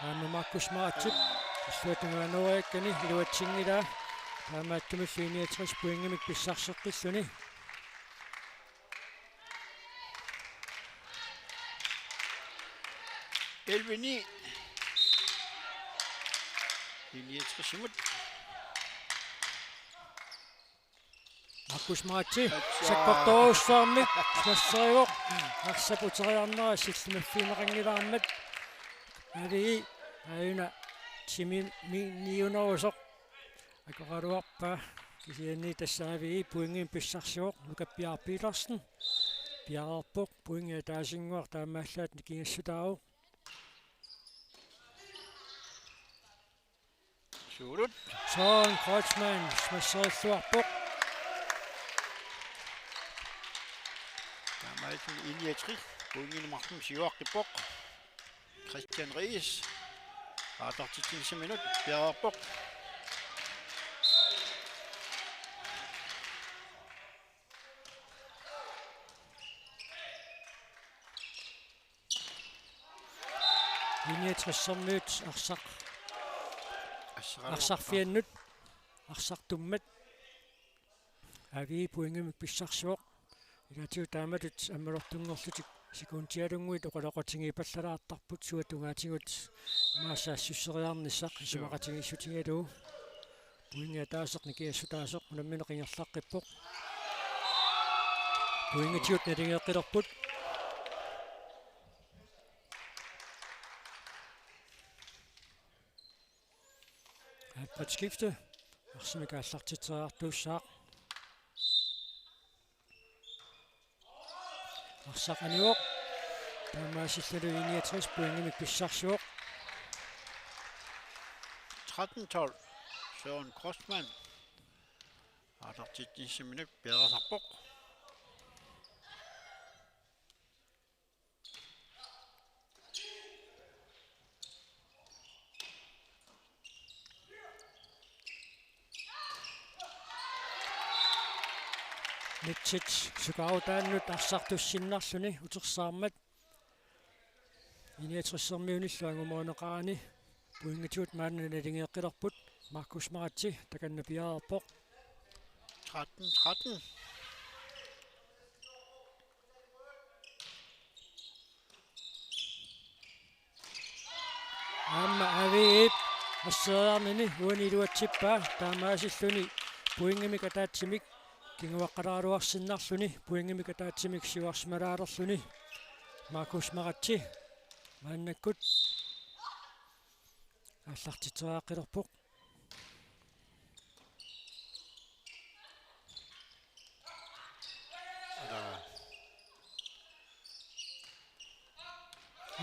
Aamma Markus Maratip illuatungaaneriakkani iluatsinngilaa. Taamaattumillu I niogtres pointimik pissarseqqilluni. Elleve ni. I niogtres-imut. Markus Maratsi, aatsaat, sakkortoorsuarmik smasserivoq, arsap uteriarnera sillimaffigineqanngilaarmat. Avi, aajuna timimi niunerusoq akoraluarpaa, kisianni tassa Avi pointimik pissarsivoq, Nuka Bjarne Petersen piareerpoq, pointi ataasinnguaq taamaallaat nikingassutaavoq. Suulut. Søren Kreutzmann smasserilluarpoq. Taamaattumik I niogtres pointinik marlunnik siuaqqippoq. Christian Ries aallartitsinissaminnut piareerpoq. I niogtres-ermiut arsaq. Arsaq arsarfiannut arsartummat. Avi pointimik pissarsivoq. Ilaatigut taamatut ammalortunngorlutik sekundialunnguit oqaloqatigiipallalaartarput suut tungaatigut imaassaassusseriarnissaq isumaqatigiissutigalugu. Pointi ataaseq nikingassutaasoq unammineq ingerlaqqippoq. Pointigut naligeeqqilerput. Aappatskifte. Arsamik aallartitseriartuussaaq. Arsaq anivoq. Taamaasillutik I niogtres pointimik pissarsivoq. Tretten tolv. Søren Kreutzmann. Aallartitsinissaminnut piareersarpoq. Nitsit sukaarutaannut arsartussinnarluni utersaarmat. I niogtres-ermiunillu angumerineqarani pointigut maanna naligeeqqilerput. Markus Maratsi takanna piareerpoq. Tretten tretten. Aamma Aviip asseriarnini uani iluatsippaa taamaasilluni pointimik ataatsimik kinguaqqaleraluarsinnarluni pointimik ataatsimik siuarsimalaalerluni. Markus Maratsi maannakkut aallartitseriaqqilerpoq.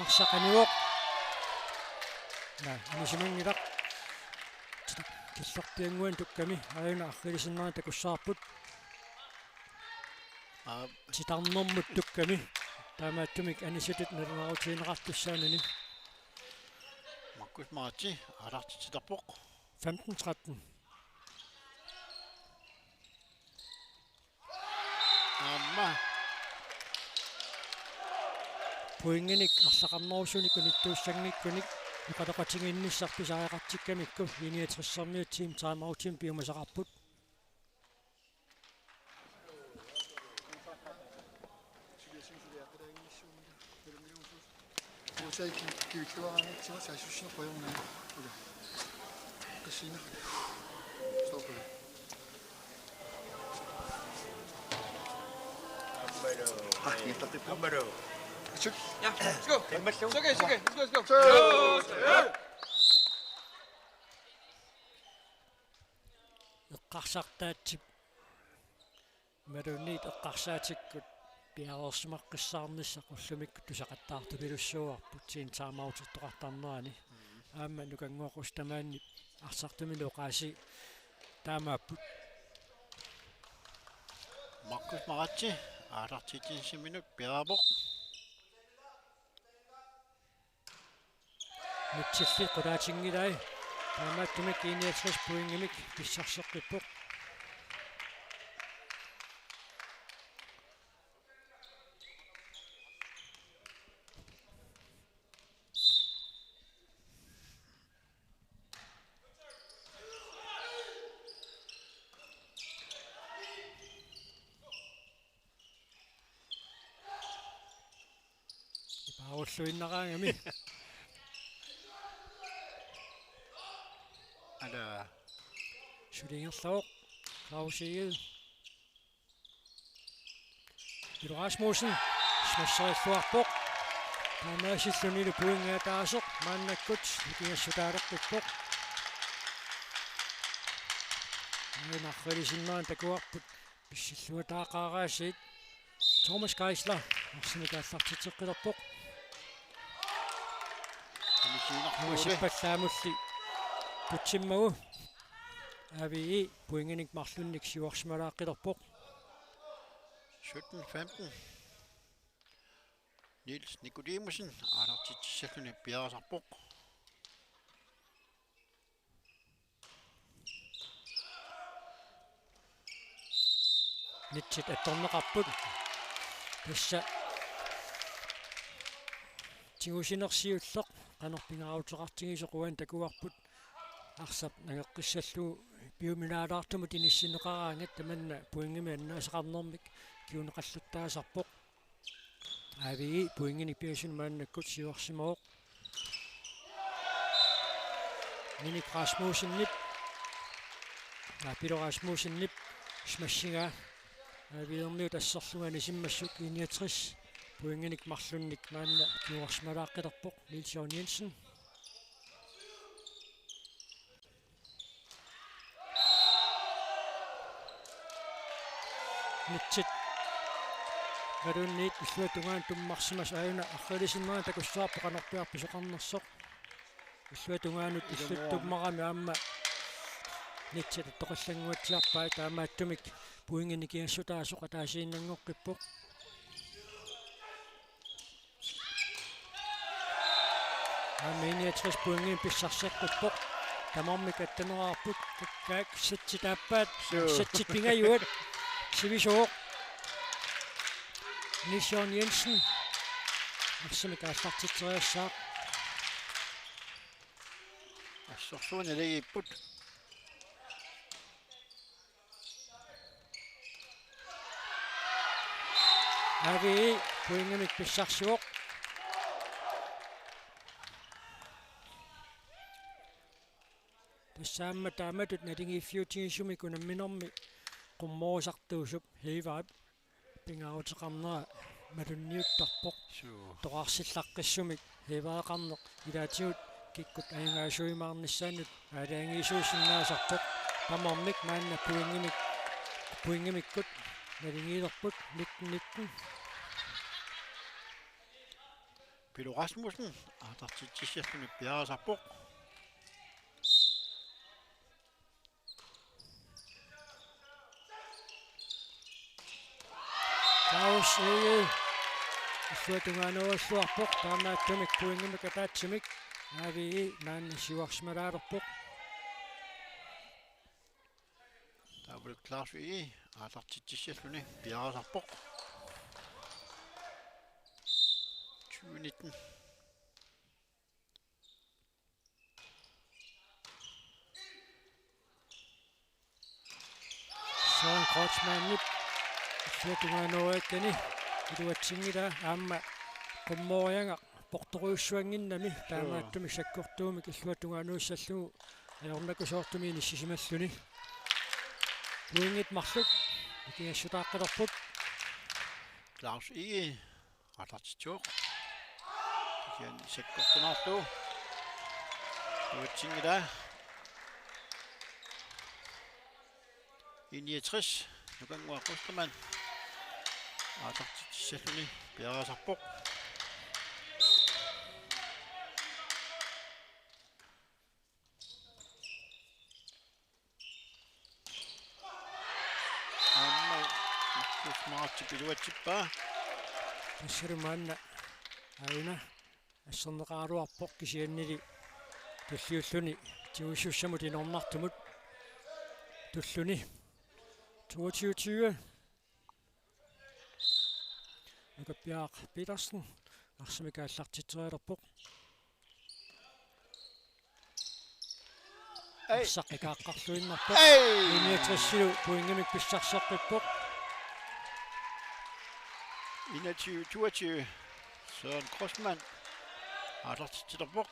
Arsaq anivoq. Naa, anisimanngilaq. Tita-, killorpiannguani tukkami aajuna arriilisinnarni takussavarput. Aa. Titarnermut tukkami. Taamaattumik anisitut nalunaarutigineqartussaanani. Markus Maratsi aallartitsiterpoq. Femten tretten. Aamma. Pointinik arlaqarnerusunik unittuussanngikkunik oqaloqatigiinnissaq pisariaqartikkamikku I niogtres-ermiut team timeoutimik piumasaqarput. Usaiki kivilluaraangatsigu saassussineq qujanaq. Ila. Qassiineq. Stop. Ja, let's go. It's okay, it's okay. Let's go, let's go. Eqqarsartaatsip imaluunniit eqqarsaatikkut piareersimaqqissaarnissaq ullumikkut tusaqattaartupilussuuarput, timeoutertoqartarnerani taamani. Aamma nukannguaq tamaani arsartumini oqaasii taamaapput. Markus Maratse aallartitsissaminnut piareerpoq. Mitsilli qulaatinngilaat. Taamaattumik I niogtres pointimik pissarseqqippoq. Ipaarulluinnaraangami. Ala. Suligerlavoq Claus Egede. Pilo Rasmussen smasherilluarpoq. Taamaasillunilu pointi ataaseq maannakkut nikingassutaaleqqippoq. Aana arriilisinnera takuarput pissilluataaqaaraasiit. Thomas Geisler arsamik aallartitseqqilerpoq. Anisiinarpuuli. Aasippallaammulli tutsimmagu. A V E pointinik marlunnik siuarsimalaaqqilerpoq. Sytten femten. Niels Nikodimussen aallartitsissalluni piareersarpoq. Nitsit attorneqarput. Tassa tigusineq siulleq qanoq pingaaruteqartigisoq uani takuarput. Arsap nangeqqissallugu piuminaalaartumut inissinneqaraangat tamanna pointimik annaasaqarnermik kinguneqallattaasarpoq. A V E pointinik pingasunut maannakkut siuarsimavoq. Minik Rasmussenip, aa, Pilo Rasmussenip smashigaa A V E-rmiut asserlugit anisimmassuk. I niogtres pointinik marlunnik maanna kinguarsimalaaqqilerpoq Niels Jørgen Jensen. Nitsit imaluunniit illuatungaanut tummarsimasut, aajuna arriilisinnera takussavarput qanorpiaq pisoqarnersoq. Illuatungaanut illut tummarami aamma nitsit attoqallannguatsiarpai, taamaattumik pointi nikingassutaasoq ataasiinnanngoqqippoq. Aamma I niogtres pointinik pissarseqqippoq. Tamarmik attaneraarput, kakkaak setsit aappaat, suu, setsit pingajuat, sivisuuvoq. Niels Jørgen Jensen arsamik aallartitseriassaaq. Assorsuaq naligiipput. A V E pointimik pissarsivoq. Tassa aamma taamatut naligiiffiutigisumik unamminermi qummorusartuusup Heevarip pingaaruteqarnera malunniuttarpoq. Suu. Toqqarsillaqqissumik Heevareqarneq ilaatigut kikkut ajugaasuimaarnissaannut aalajangiisuusinnaasarpoq. Tamarmik maanna pointimik, pointimikkut naligiilerput nitten nitten. Pilo Rasmussen aallartitsissalluni piareersarpoq. Claus Egede illuatungaanuugallarpoq, taamaattumik pointimik ataatsimik A V E maanna siuarsimalaalerpoq. Taavalu Claus Egede aallartitsissalluni piareersarpoq. Tyve nitten. Søren Kreutzmannip illuatungaanuugakkani iluatsinngilaa, aamma qummoriagaq portorujussuannginnami, suu, taamaattumik sakkortuumik illuatungaanuussallugu ajornakusoortumik inissisimalluni. Pointit marluk nikingassutaaqqilerput. Claus Egede aallartitsivoq. Kisianni sakkortunaarlugu. Uatsinngilaa. I niogtres, Nukannguaq Klostermann aallartitsissalluni piareersarpoq. Aamma Markus Maratip iluatsippaa. Tassalu maanna aajuna asserneqaraluarpoq, kisiannili tulliulluni tigusussamut inornartumut tulluni. Toogtyve tyve. Nukappiaq Petersen arsamik aallartitserialerpoq. Ei. Arsaq ikaaqqarluinnarpoq. Ei. I niogtresilu pointimik pissarseqqippoq. Enogtyve toogtyve. Søren Kreutzmann aallartitsilerpoq.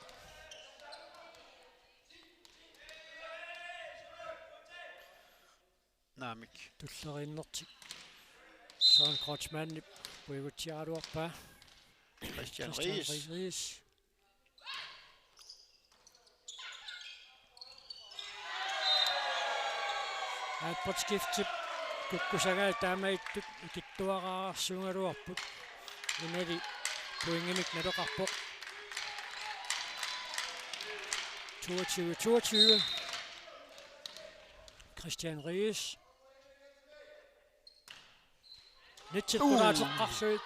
Naamik. Tulleriinnertik Søren Kreutzmannip puigutsiaraluarpaa. Christian Christian Ries. Ries. Albert Skiftip kukkusagaat taamaattut ikittuaraarsuugaluarput. Inali pointimik naleqarpoq. Toogtyve toogtyve. Christian Ries. Netsit Uh. qulaateqqarlugit.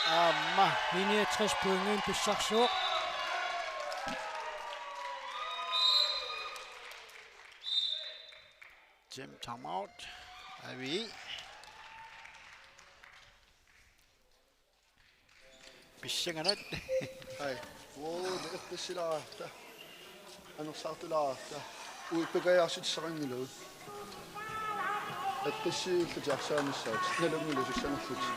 Aamma. I niogtres pointimik pissarsivoq. Team timeout. Avi. Pissanganaq. Ai. Uuu, eqqissilaarta. Anersaartulaarta. Ui, pekajaarsitsisaqanngilaq. Eqqissiillutik arsaannissaat. Nalunngilagut sussanerlutik.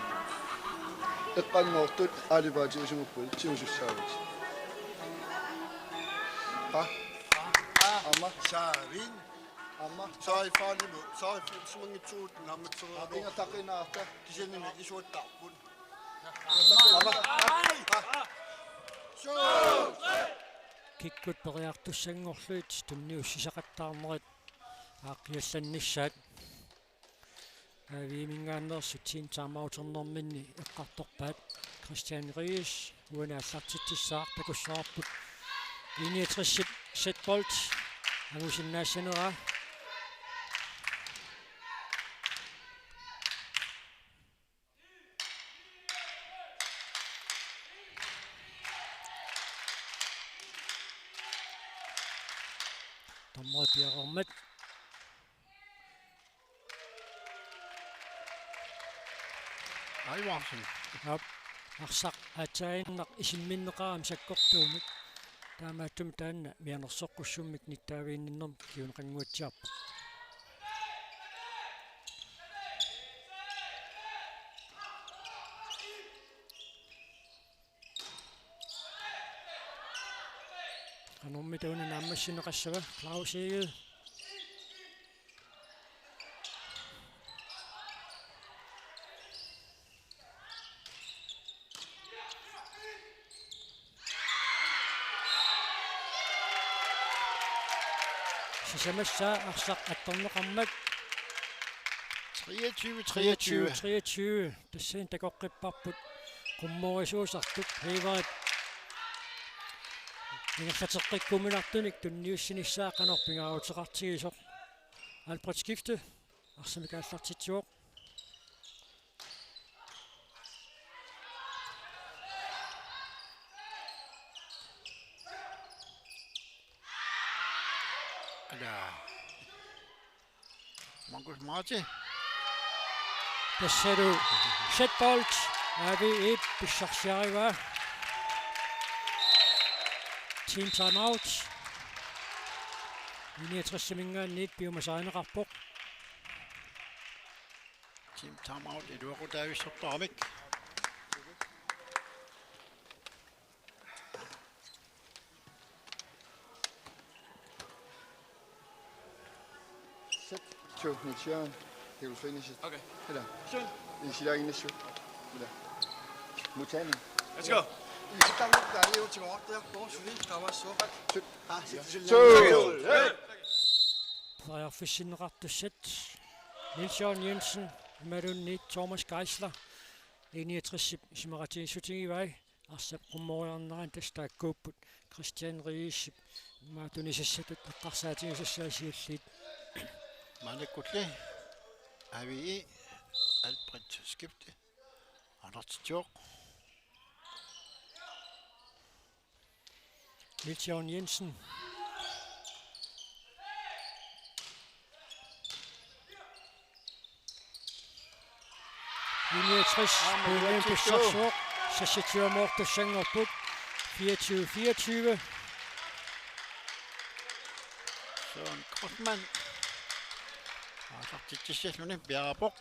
Eqqanngortut aalipaatiusimapput. Tigusussaavatit. Ha? Aamma. Saarin. Aamma. Saariffaanimut. Saariffiusimanngitsugut naammatsereerlugu. Ingerlaqqinnaarta. Kisiannimi isuattarput. Kikkut periartussanngorlugit tunniussisaqattaarnerit aaqqiallannissaat. Aviiminngaanneersut team timeouternerminni eqqartorpaat. Christian Ries uani aallartitsissaaq, takussavarput I niogtresip setbold angusinnaassaneraa. Dommerit piareermat. Aivarsen. Aap. Arsaq aatsaaginnaq isimminneqarami sakkortuumik. Taamaattumik taanna mianersoqqussummik nittaaviginninnermik kinguneqannguatsiarpoq. Qanormita una naammassineqassava, Claus Egede? Sisamassaa arsaq attorneqarmat. Treogtyve treogtyve. Treogtyve treogtyve. Tassani takoqqipparput qummoorisuusartut, Heiverip ingerlateqqikkuminartunik tunniussinissaa qanoq pingaaruteqartigisoq. Albert Skifte arsamik aallartitsivoq. Ala. Markus Marti. Tassalu setbold, A V E pissarsiarivaa. Team timeout. I niogtresiminngaanniit piumasarineqarpoq. Team timeout iluaqutaavissortaramik. Suu, Niels Jørgen, Niels Fennis. Okay. Eller, Suu. Niels Jørgen Niels. Eller, Mutani. Let's go. Isitangutta aliutigooqartarpoq suli tamassuaq. Suu. Ah, sit suli. Suu. Periarfissinneqartussat Niels Jørgen Jensen imaluunniit Thomas Geisler I niogtres isumaqatigiissutigivai. Arsap qummoriarnerani tassa taakkuupput Christian Riisip maatunisassatut eqqarsaatigisassaassialliit. Maanakkulli A V I Albrecht Skifte. Aallartitsivoq. Niels Jørgen Jensen. I niogtres puljeen pissarsuoq, seksogtyve måltussanngorput, fireogtyve fireogtyve. Søren Kreutzmann. Aallartitsissalluni piareerpoq.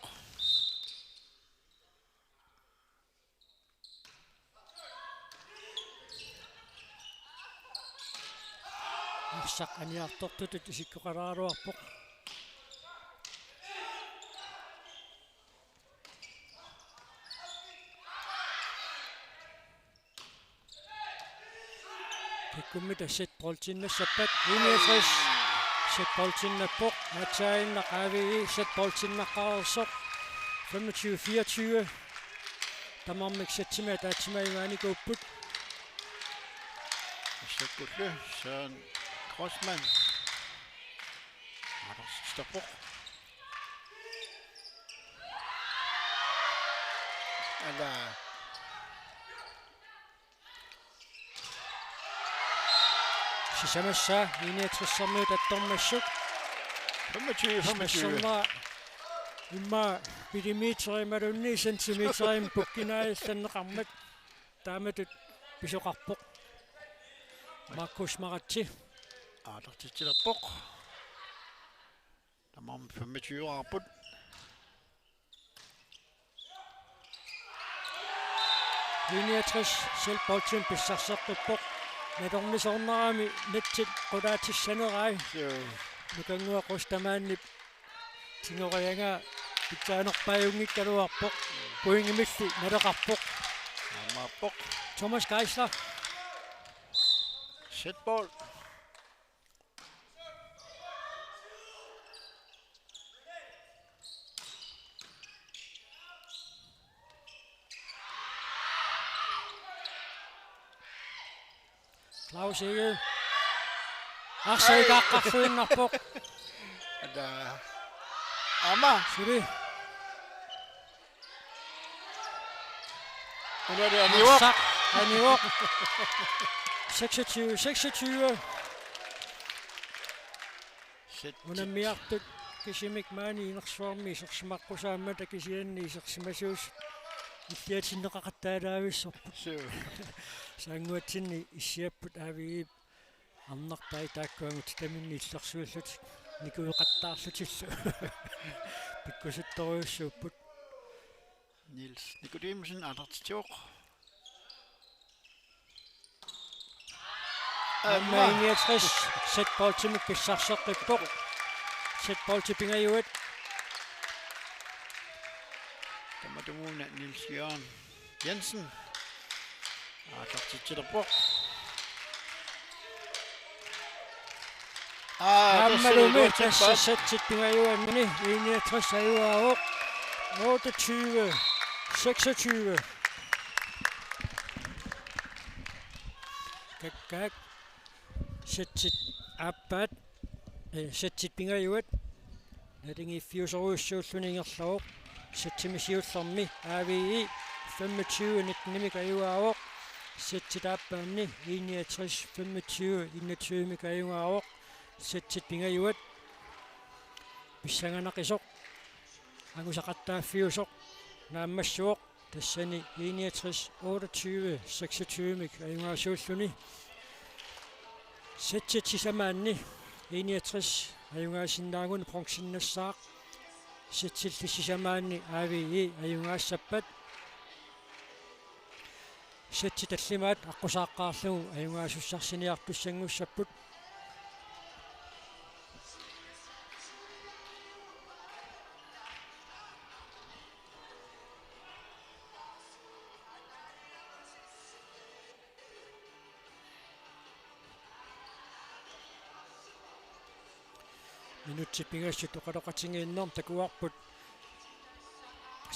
Arsaq aniartortutut isikkoqaraluarpoq. Kikkummita set boltinnassappat, I niogtres set boltinnappoq, aatsaannaq A V I set boltinnaqqaarersoq, femogtyve fireogtyve. Tamarmik setsimik ataatsimiigaanikuupput. Assakkullu Søren Kreutzmann. Aallartittarpoq. Ala. Sisamassaa I niogtressermiut attormassuk. Femogtyve femogtyve. Sisamassaa immaqa millimeterimik imaluunniit centimeterimik pukkinaallanneqarmat taamatut pisoqarpoq. Markus Maratse. Aallartitsilerpoq. Tamarmik femogtyve-rput. I niogtres set boltimik pissarseqqippoq. Nalernisoornarami netsit qulaatissanerai. Suu. Nukannguaq Qustamaannip tigoriagaa pitsaanerpaajunngikkaluarpoq. Pointimilli naleqarpoq. Aammaappoq. Thomas Geisler. Set bold. Claus Egede. Arsaq ikaqqarluinnarpoq. Ada. Aamma. Suli. Una anivoq. Arsaq anivoq. Seksogtyve seksogtyve. Set. Unammiartut kisimik maani inersuarmi isersimaqqusaammata kisianni isersimasuusut illiatinneqaqattaalaavissorput. Suu. Saannguatsinni issiapput A V I-p arnartai taakku angutitaminni illersuillutik nikueqattaarlutillu pikkusuttorujussuupput. Niels Nikodimsen aallartitsivoq. Aamma I niogtres set boltimik pissarseqqippoq. Set bolti pingajuat. Tamatumuuna Niels Jørgen Jensen. Aallartitsilerpoq. Aa, Aammalumi tassa tassa setsit pingajuanni I niogtres ajugaavoq. Otteogtyve seksogtyve. Kakkaak setsit aappaat, eh, setsit pingajuat. Naligiiffiusorujussuulluni ingerlavoq. Setsimi siullermi A V I femogtyve nittenimik ajugaavoq. Setsit aappaanni I niogtres femogtyve enogtyvemik ajugaavoq. Setsit pingajuat. Pissanganartoq. Angusaqattaaffiusoq naammassivoq. Tassani I niogtres otteogtyve seksogtyvemik ajugaasuulluni. Setsit sisamaanni I niogtres ajugaasinnaagunik bronzennassaaq. Setsilli sisamaanni A V I ajugaassappat. Setsit tallimaat aqqusaaqqaarlugu ajugaasussarsiortussanngussapput. Minutsit pingasut oqaloqatigiinnermi takuarput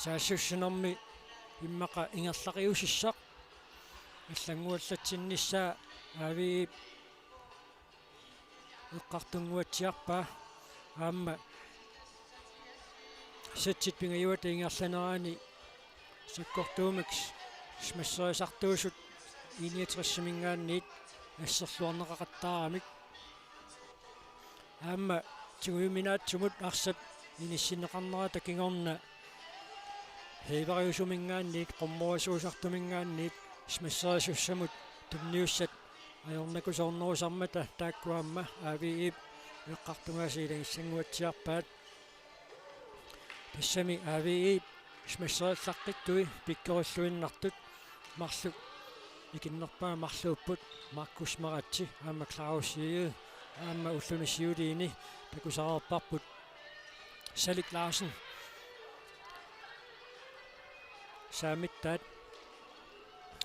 saassussinermi immaqa ingerlaqiusissaq. Allannguallatsinnissaa A V E-p eqqartunnguatsiarpaa aamma setsit pingajuata ingerlanerani sakkortuumik smasserisartuusut I niogtresiminngaanniit asserluarneqaqattaaramik. Aamma tigujuminaatsumut arsap inissinneqarnerata kingorna Heivariusuminngaanniit, Qummorisuusartuminngaanniit, smasserisussamut tunniussat ajornakusoornerusarmata taakku aamma A V E-p eqqartugaasa ilagissannguatsiarpaat. Tassami A V E-p smasserillaqqittuit pikkorilluinnartut marluk ikinnerpaamik marluupput Markus Maratse aamma Claus Egede aamma ulluni siuliini takusareerparput Salik Larsen. Saamittaat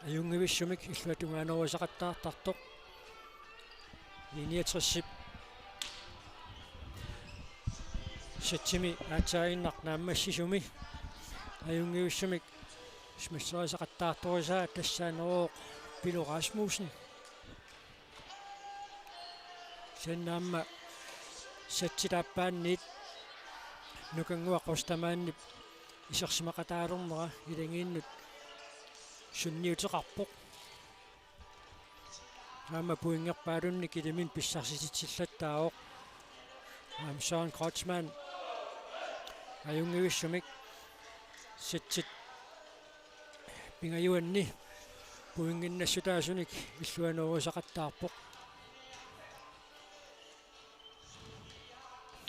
ajunngivissumik illuatungaanerusoq aqqattaartartoq. I niogtresip setsimi aatsaaginnaq naammassisumi ajunngivissumik smasserisaqattaartorisaa tassaaneroq Pilo Rasmussen. Sen aamma setsit aappaanniit Nukannguaq Qusitamaannip isersimaqataalernera ilagiinnut sunniuteqarpoq. Aamma pointerpaalunnik iliminut pissarsititsillattaavoq. Aamma Søren Kreutzmann ajunngivissumik setsit pingajuanni pointernassutaasunik illuanuerusaqattaarpoq.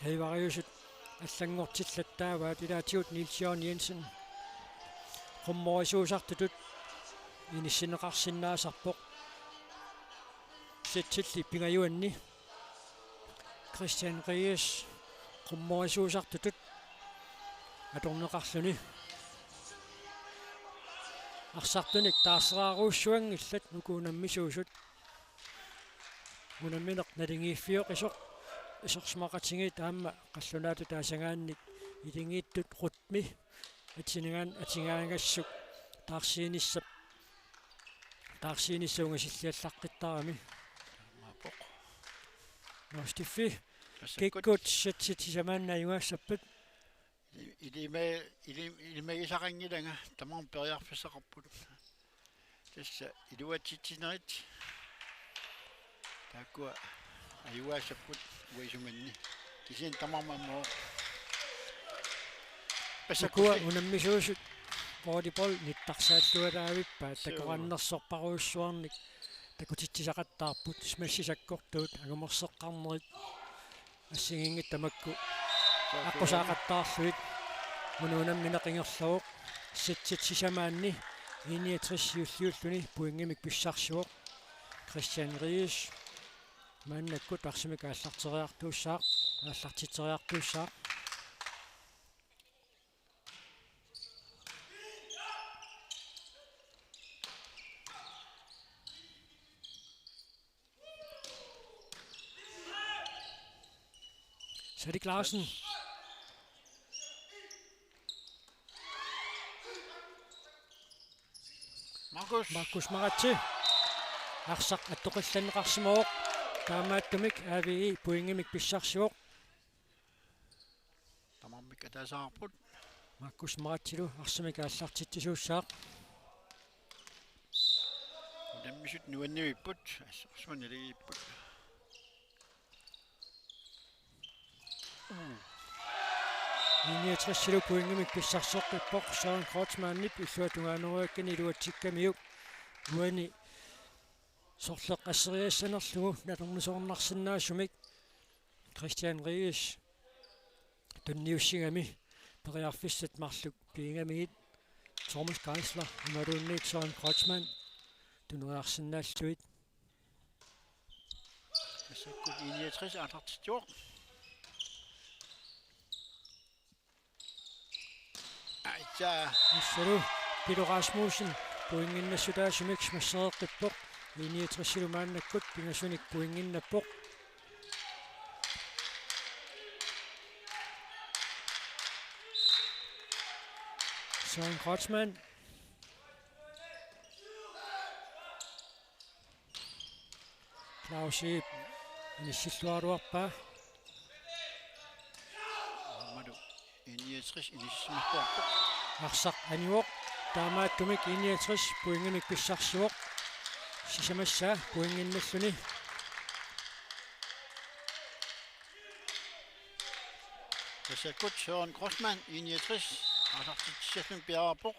Heivariusut allanngortillattaavaat, ilaatigut Niels Jørgen Jensen Qummorisuusartutut inissinneqarsinnaasarpoq. Setsilli pingajuanni Christian Ries Qummorisuusartutut atorneqarluni. Arsartunik taarseraaruussuanngillat uku unammisuusut. Unammineq naligiiffioqisoq isersimaqatigiit aamma qallunaatut taasagaannik ilagiittut rytmi atigaan-, atigaagassuk taarsiinissap, taarsiinissap ungasilliallaqqittarami. Maappoq. Nå, Stiffi. Massakkut. Kikkut setsit sisamaanni ajugaassappat? Ilima-, ilim-, ilimagisaqanngilanga, tamarmik periarfissaqarput. Tassa iluatsitsinerit taakkua ajugaassapput uanga isumanni. Kisianni tamarmik ammavoq. Massakkut. Ukua unammisuusut volleyball nittarsaallualaavippaat. Suu. Takorannersorparujussuarnik takutitsisaqattaarput, smassit sakkortuut, angumerseqqarnerit. Assigiinngitsut tamakku aqqusaaqattaarlugit. Una unammineq ingerlavoq setsit sisamaanni. I niogtres siulliulluni pointimik pissarsivoq Christian Ries. Maannakkut arsamik aallarteriartuussaaq, aallartitseriartuussaaq. Salik Larsen. Markus. Markus Maratse. Arsaq attoqillanneqarsimavoq. Taamaattumik A V E pointimik pissarsivoq. Tamarmik ataaseqarput. Markus Maratsilu arsamik aallartitsisuussaaq. Unammisut nuannivipput, assersuaq naligiipput. I niogtresilu pointimik pissarseqqippoq Søren Kreutzmannip illuatungaanerugakkani iluatsikkamiuk. Uani sorleq asseriassanerlugu nalornisoornarsinnaasumik Christian Ries tunniussigami periarfissat marluk pigigamigit Thomas Geisler imaluunniit Søren Kreutzmann tuneriarsinnaallugit. Massakkut I niogtres aallartitsivoq. Aitsa. Issalu Pilo Rasmussen pointinnassutaasumik smassereqqippoq. I niogtresilu maannakkut pingasunik pointinnappoq. Søren Kreutzmann. Claus Eep inissilluaraluarpaa. Aammalu I niogtres inissisimassavarput. Arsaq anivoq. Taamaattumik I niogtres pointimik pissarsivoq. Sisamassaa pointinnalluni. Massakkut Søren Kreutzmann, I niogtres, aallartitsissalluni piareerpoq.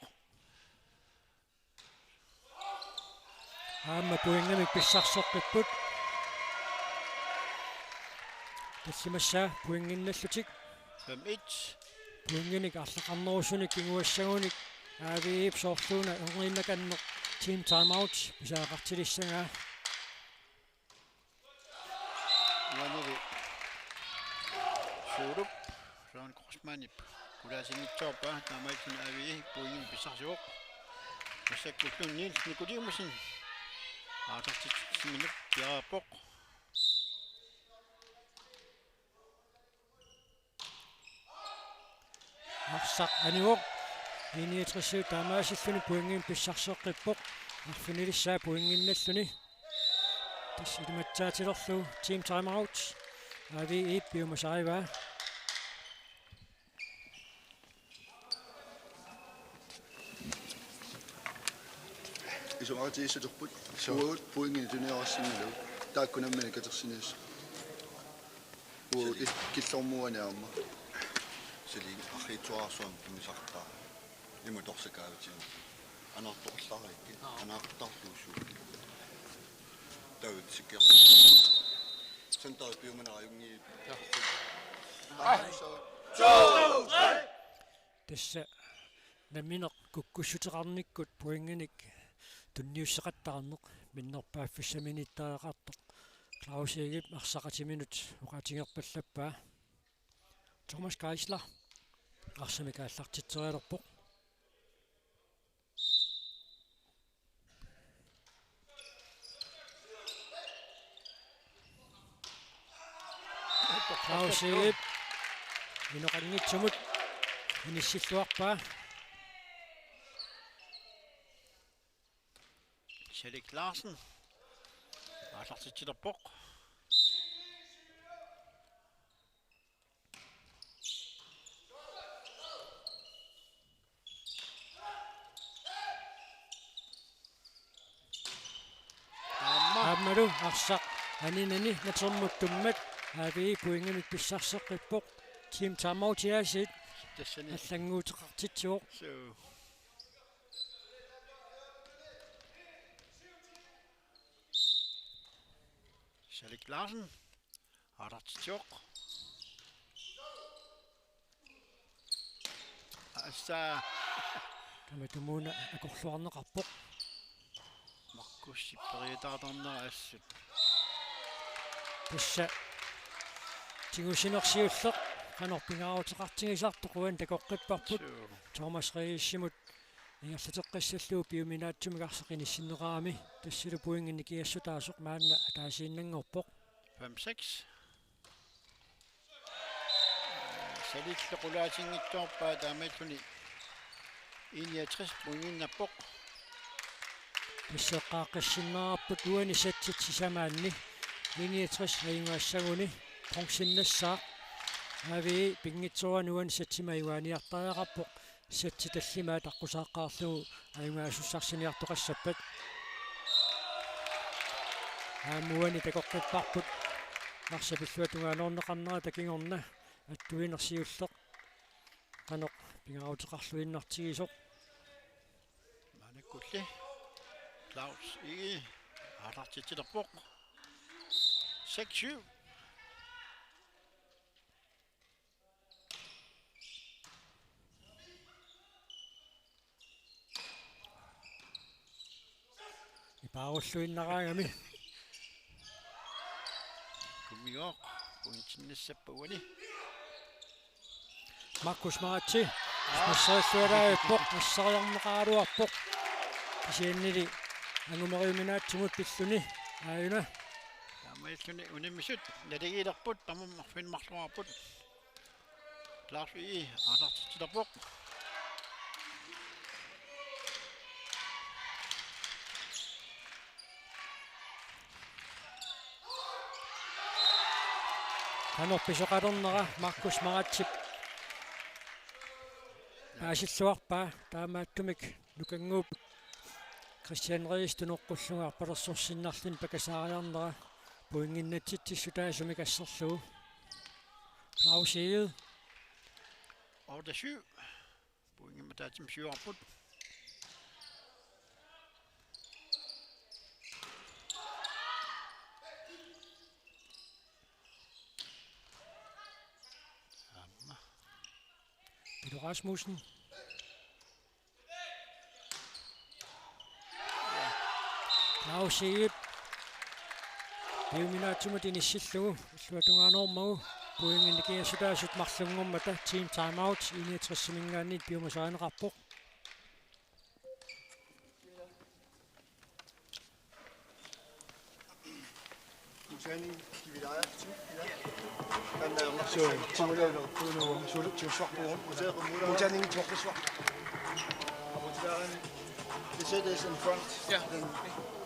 Aamma pointimik pissarseqqipput. Tallimassaa pointinnallutik. Fem et. Pointinik arlaqarnerusuni kinguassagunik A V Ip soorluuna erniinnakanneq team timeout pisariaqartilissagaa. Uanili Suulup Søren Kreutzmannip qulaasinngitsoorpaa, taamaattumik A V Ip pointimik pissarsivoq. Massakkullu Niels Nikodimussen aallartitsiminut piareerpoq. Arsaq anivoq. I niogtres taamaasilluni pointimik pissarseqqippoq. Arfinilissaa pointinnalluni. Tassa ilimatsaatilerlugu team timeout. A V Ip piumasarivaa. Isumaqatigiissuterput. Suu. Uagut pointinik tuniorarsinnagu. Taakku nammineq katersiniassagut. Uagut Sali. Killormuani aamma. Sali arriitsuararsuarmik tunisartaa. Imatut orsakaavitsigu. Anaartoqallarakkit. Aa. Anaartarluussuugut. Taava sikkiartortarput. Centeri piumanera ajunngilaq. Jaa. Aa. Tassa nammineq kukkussuteqarnikkut pointinik tunniusseqattaarneq minnerpaaffissaminiittariaqartoq Claus Egedep arsaqatiminut oqaatigerpallappaa. Thomas Geisler arsamik aallartitserialerpoq. Claus Egedep inoqanngitsumut inissilluarpaa. Salik Larsen aallartitsilerpoq. Aamma. Aammalu arsaq aninani natermut tummat A V Ip pointimik pissarseqqippoq. Team timeout aasiit. Tassani. Allannguuteqartitsivoq. Suu. Salik Larsen. Aallartitsivoq. Assa. Tamatumuuna akorluarneqarpoq. Markus sipperiataartarnera assut. Tassa tigusineq siulleq qanoq pingaaruteqartigisartoq uani takoqqipparput. Suu. Thomas Reesimut ingerlateqqissallugu piuminaatsumik arsaq inissinneqarami, tassalu pointinik nikiassutaasoq maanna ataasiinnanngorpoq. Fem seks. Salillu qulaasinngitsoorpaa, taamaalilluni I niogtres pointinnappoq. Tassa eqqaaqqissinneqarput uani setsit sisamaanni. I niogtres ajugaassaguni bronzennassaaq. A V Ip pinngitsoorani uani setsimik ajugaaniartariaqarpoq. Setsi tallimat aqqusaaqqaarlugu ajugaasussarsiortoqassappat. Aamma uani takoqqipparput arsaq pillugu tungaanut kingorna attuineq siulleq qanoq pingaaruteqarluinnartigisoq. Maannakkulli Claus Egede aallartitsilerpoq. Seks syv. Ipaarulluinnaraangami. Kummigooq pointinnassappat uani. Markus Maratse. Nasserillualaarpoq, nasseriarneqaraluarpoq. Kisiannili angumeriuminaatsimut pilluni. Aajuna. Taamaalilluni unammisut naligiilerput, tamarmik arfineq-marluarput. Claus Egede aallartitsilerpoq. Anorpisoqalernera Markus Maratsip paasilluarpaa, taamaattumik Nukannguup Christian Riis tunoqqullugu arpalersorsinnarluni pakasaariarnera pointinnatsitsissutaasumik asserlugu. Claus Egede. Otte syv. Pointimik ataatsimik siuarput. Aamma. Peter Rasmussen. Claus Egede. Piuminaatsumut inissillugu illuatungaanermagu pointit nikingassutaasut marlunngormata team timeout, enogtresiminngaanniit piumasarineqarpoq. Museanik kivilaajattu. Kan der så timuleelertuunugu sulu tiussuarpugut. Museanik tuoqqissuaq. They say this in front. Yeah. Then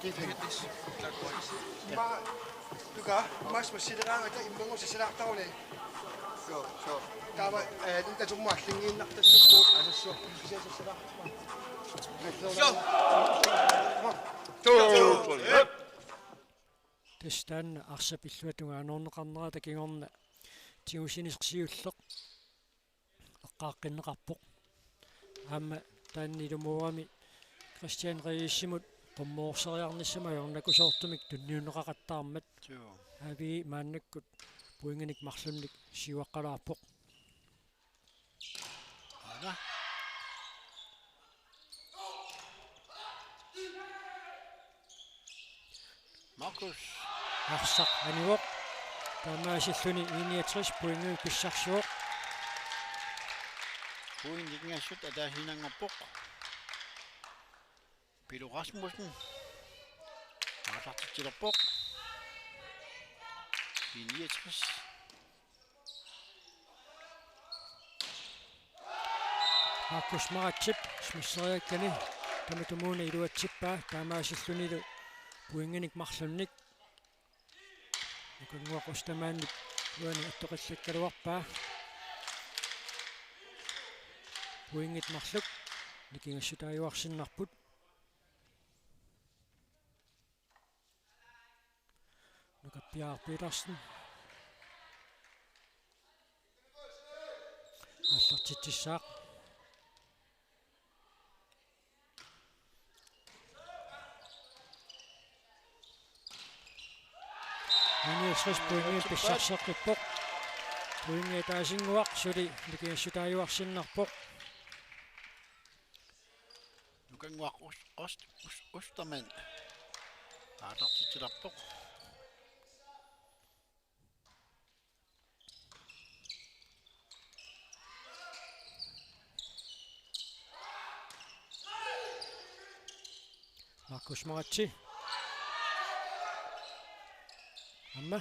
give him. Get this. Clockwise. Ima tuka mas massileraangata immangusa silaartaruni. Joo, joo. Taava, eh, den der to mål, den ene, der så god, altså så, så, så, så, så. Joo. Tassa taanna arsap illuatungaanerneqarnerata kingorna tigusineq siulleq eqqaaqqinneqarpoq. Aamma taanna ilumoorami Christian Riisimut qummorseriarnissama ajornakusoortumik tunniunneqaqattaarmat. Joo. Avi maannakkut pointinik marlunnik siuaqqalaarpoq. Aana. Markus. Arsaq anivoq. Taamaasilluni enogtres pointimik pissarsivoq. Pointit nikingassut ataasinnaanngorpoq. Pilu Rasmussen. Aallartitsilerpoq. Enogtres. Markus Maratsip smasseriakkani tamatumuuna iluatsippaa, taamaasillunilu pointinik marlunnik. Nukannguaq Ostermannip uani attoqillakkaluarpaa. Pointit marluk nikingassutaajuarsinnarput. Nukappiaraq Petersen. Aallartitsissaaq. Enogtres pointimik pissarseqqippoq. Pointit ataasinnguaq suli nikingassutaajuarsinnarpoq. Nukannguaq Os-, Ost-, Os-, Ostermann. Aallartitsilerpoq. Markus Maratsi. Aamma.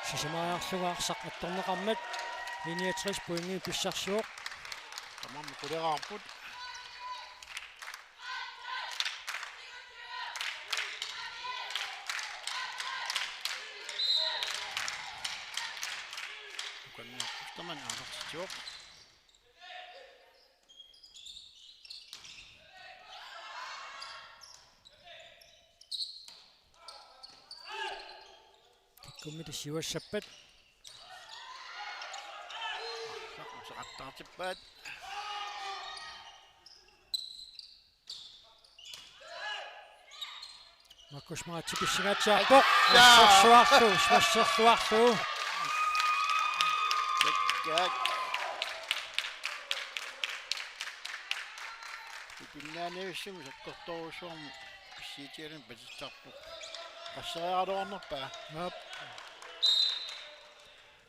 Sisamariarlugu arsaq attorneqarmat. Enogtres pointimik pissarsivoq. Tamarmik quleraarput. Nukannguaq Ostermann aallartitsivoq. Kikkummita siuassappat. Saqattaartippaat. Markus Maratsi pissangaatsiarpoq. Jaa. Assersuarlu, smassersuarlu. Takkaak. Pinnaaniussimik sakkortoorujussuarmik pissiutigaluni patisarpoq. Qasseriaraluarnerpaa. Aap.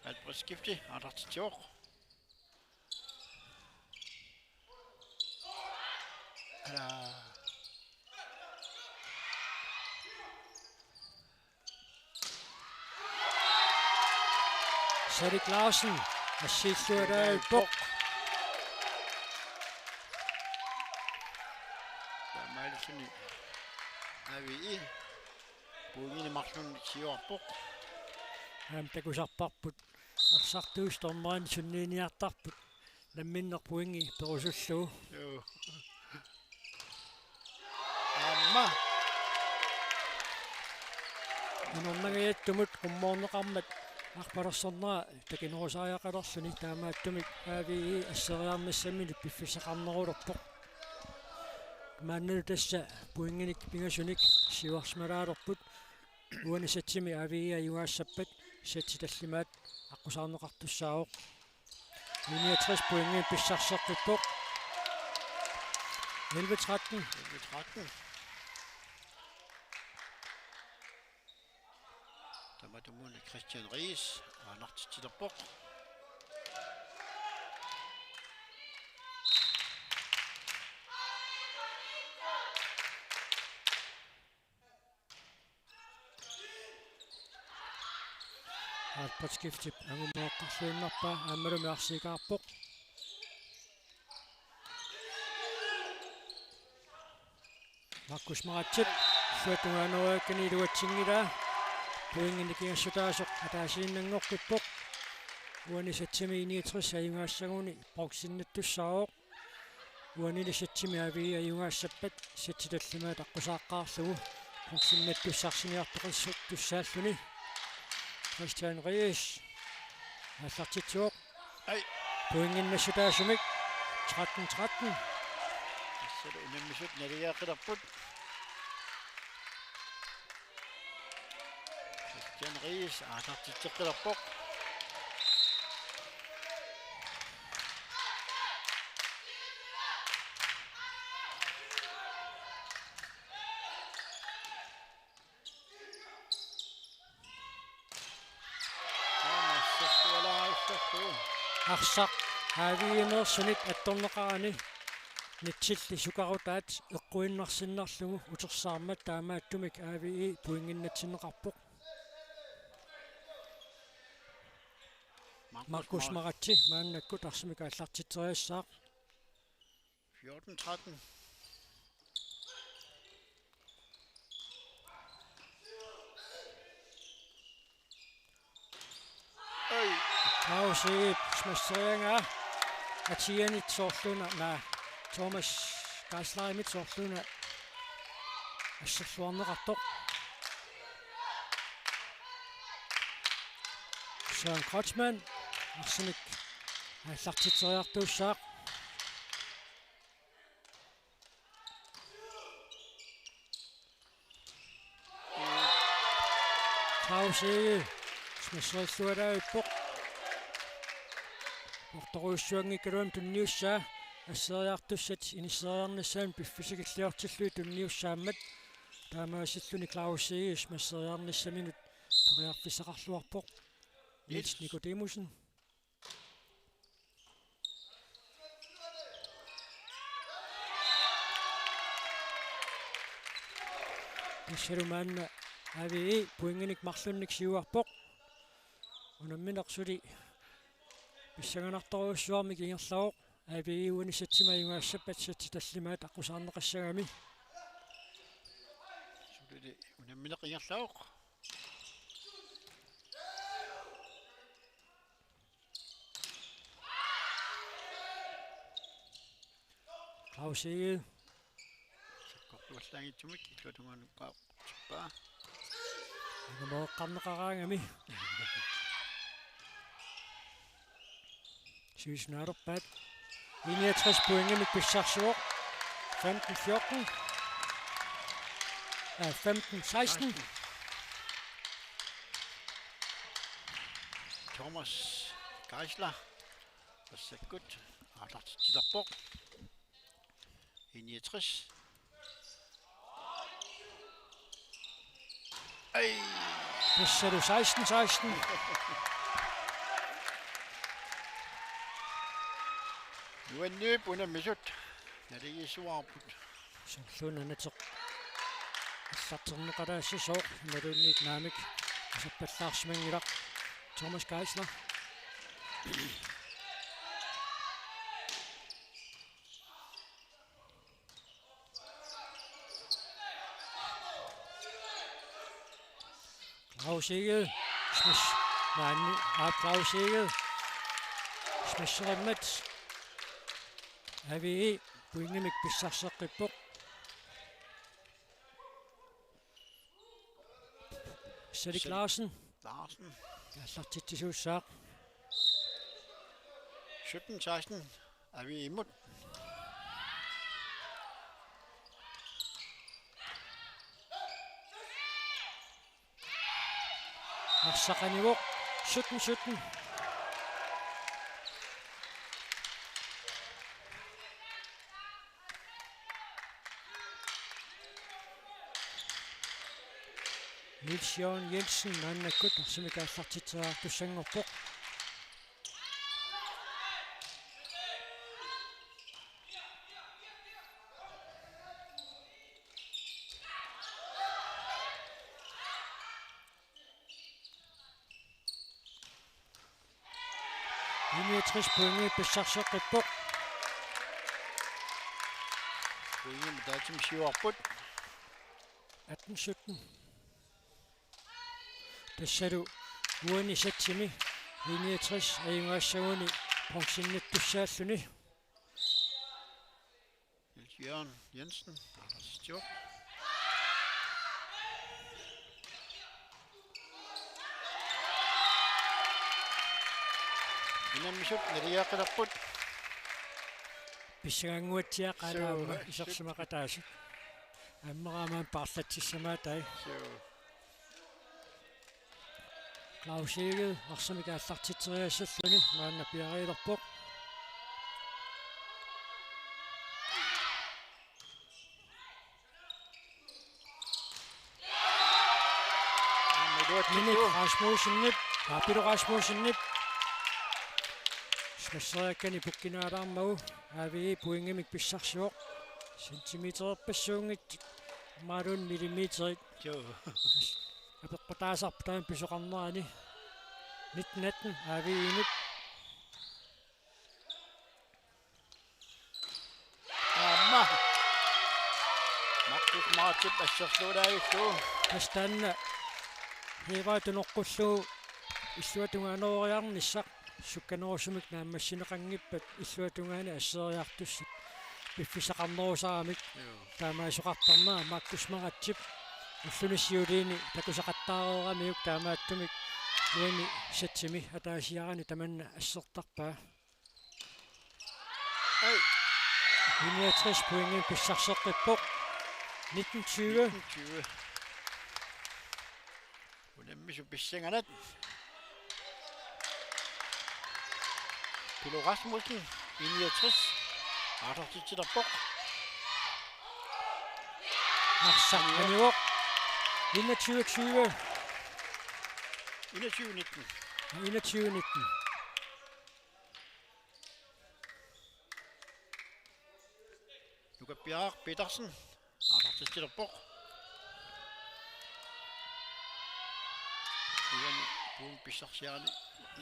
Albrecht Skifte aallartitsivoq. Ala. Salik Larsen assiillualaarpoq. Taamaalilluni Avi pointinik marlunnik siuarpoq. Aamma takusarparput. Arsartuut dommerinut sunniiniartarput. Namminneq pointi perusullugu. Joo. Aamma. Inornangajattumut qummoorneqarmat arpalersornera takinerusariaqalerluni, taamaattumik A V E asseriarnissaminut piffissaqarnerulerpoq. Maannalu tassa pointinik pingasunik siuarsimalaalerput. Uani sættimi A V E ajugaassappat sætti tallimaat aqqusaarneqartussaavoq. Niogtres pointinik pissarseqqippoq. Elleve tretten. Elleve tretten. Tamatumuuna Christian Riis aallartitsilerpoq. Halvbrodskiftip angumeeqqarluinnarpaa aammalumi arsiikaarpoq. Markus Maratip illuatungaaneriakkani iluatsinngilaa. Pointinik ingassutaasoq ataasiinnanngoqqippoq. Uani sættimi niogtres ajugaassaguni bronzennattussaavoq. Uanili sættimi A V E ajugaassappat sætti tallimaat aqqusaaqqaarlugu bronzennattussarsiniartoqassutussaalluni. Christian Riis aallartitsivoq. Ai. Pointinik ingassutaasumik tretten tretten. Tassalu unammisut naligiaqqilerput. Christian Riis aallartitseqqilerpoq. Arsaq A V E-meersunit attorneqarani netsilli sukarutaat eqquinnarsinnarlugu utersaarmat, taamaattumik A V E pointinnatsinneqarpoq. Markus Maratsi maannakkut arsamik aallartitseriassaaq. Fjorten tretten. Oj. Claus Egedep smasseriaraa Atianit soorluuna, naa, Thomas Geislerimit soorluuna asserluarneqartoq. Søren Kreutzmann arsamik aallartitseriartuussaaq. Claus Egede smasserillualaavippoq. Ortorujussuanngikkaluamik tunniussaa, asseriartussat inisseriarnissaanut piffissakilliortillugit tunniussaammat. Taamaasilluni Claus Egede smasseriarnissaminut periarfissaqarluarpoq. Niels Nikodemussen. Tassalu maanna A V E pointinik marlunnik siuarpoq. Unammineq suli pissanganartorujussuarmik ingerlavoq. A V E uani sætsimik ajugaassappat sætsi tallimaat aqqusaarneqassagami. Sulili unammineq ingerlavoq. Claus Egede. Sakkortuallaanngitsumik illuatungaanut qaaqqutsippaa. Angumeeqqarneqaraangami. Sivisunaalerpaat. Niogtres pointimik pissarsivoq. Femten fjorten. Aa, femten seksten. Thomas Geisler. Massakkut aallartitsilerpoq. I niogtres. Ai. Tassalu seksten seksten. Nuanniip unammisut naligiissuarput. Soorluuna anateq allarterneqalaassasoq imaluunniit naamik asappallaarsimanngilaq. Thomas Geisler. Claus Egede. Smash. Maanni Aap Claus Egede smasherimmat A V E pointimik pissarseqqippoq. Salik Salik Larsen. Larsen. Aallartitsisuussaaq. Sytten seksten. A V E-mut. Arsaq anivoq. Sytten sytten. Niels Jørgen Jensen maannakkut arsamik aallartitseriartussanngorpoq. Enogtres pointi pissarseqqippoq. Pointimik ataatsimi siuarput. Atten sytten. Tassalu uani satsimi enogtres ajugaassaguni bronzennattussaalluni. Niels Jørgen Jensen, Anders Stjort. Unammisut naliaqilerput. Pissanganguatsiaq aamma isersimaqataasut. Aamma aamma paarlatsissamaataat. Claus Egede arsamik aallartitseriassalluni maanna piareerpoq. Minik Rasmussenip, Aappilu Rasmussenip. Smasseriakkani pukkinaalaarmagu A V E pointimik pissarsivoq. Centimetererpassuunngitsoq imaluunniit millimeterit. Joo. Apeqqutaasarpoq taanna pisoqarnerani. Nitten atten A V E-mut. Aamma. Markus Maratip assersuulaavissuuvoq. Tassa taanna hiivaat unoqqullugu illuatungaaneroriarnissaq sukkanerusumik naammassineqanngippat illuatungaani asseriartussat piffissaqarnerusaramik. Joo. Taamaasoqartarnera Markus Maratip ulluni siuliini takusaqattaareeramiuk taamaattumik uani satsimi ataasiarani tamanna assertarpaa. Ai. Enogtres pointi pissarseqqippoq. Nitten tyve. Nitten tyve. Unammisut pissanganaq. Pilo Rasmussen, enogtres. Aallartitsilerpoq. Arsaq anivoq. Enogtyve tyve. Enogtyve nitten. Enogtyve nitten. Nukappiaraq Petersen. Aallartitsilerpoq. Uani puun pissarsiarani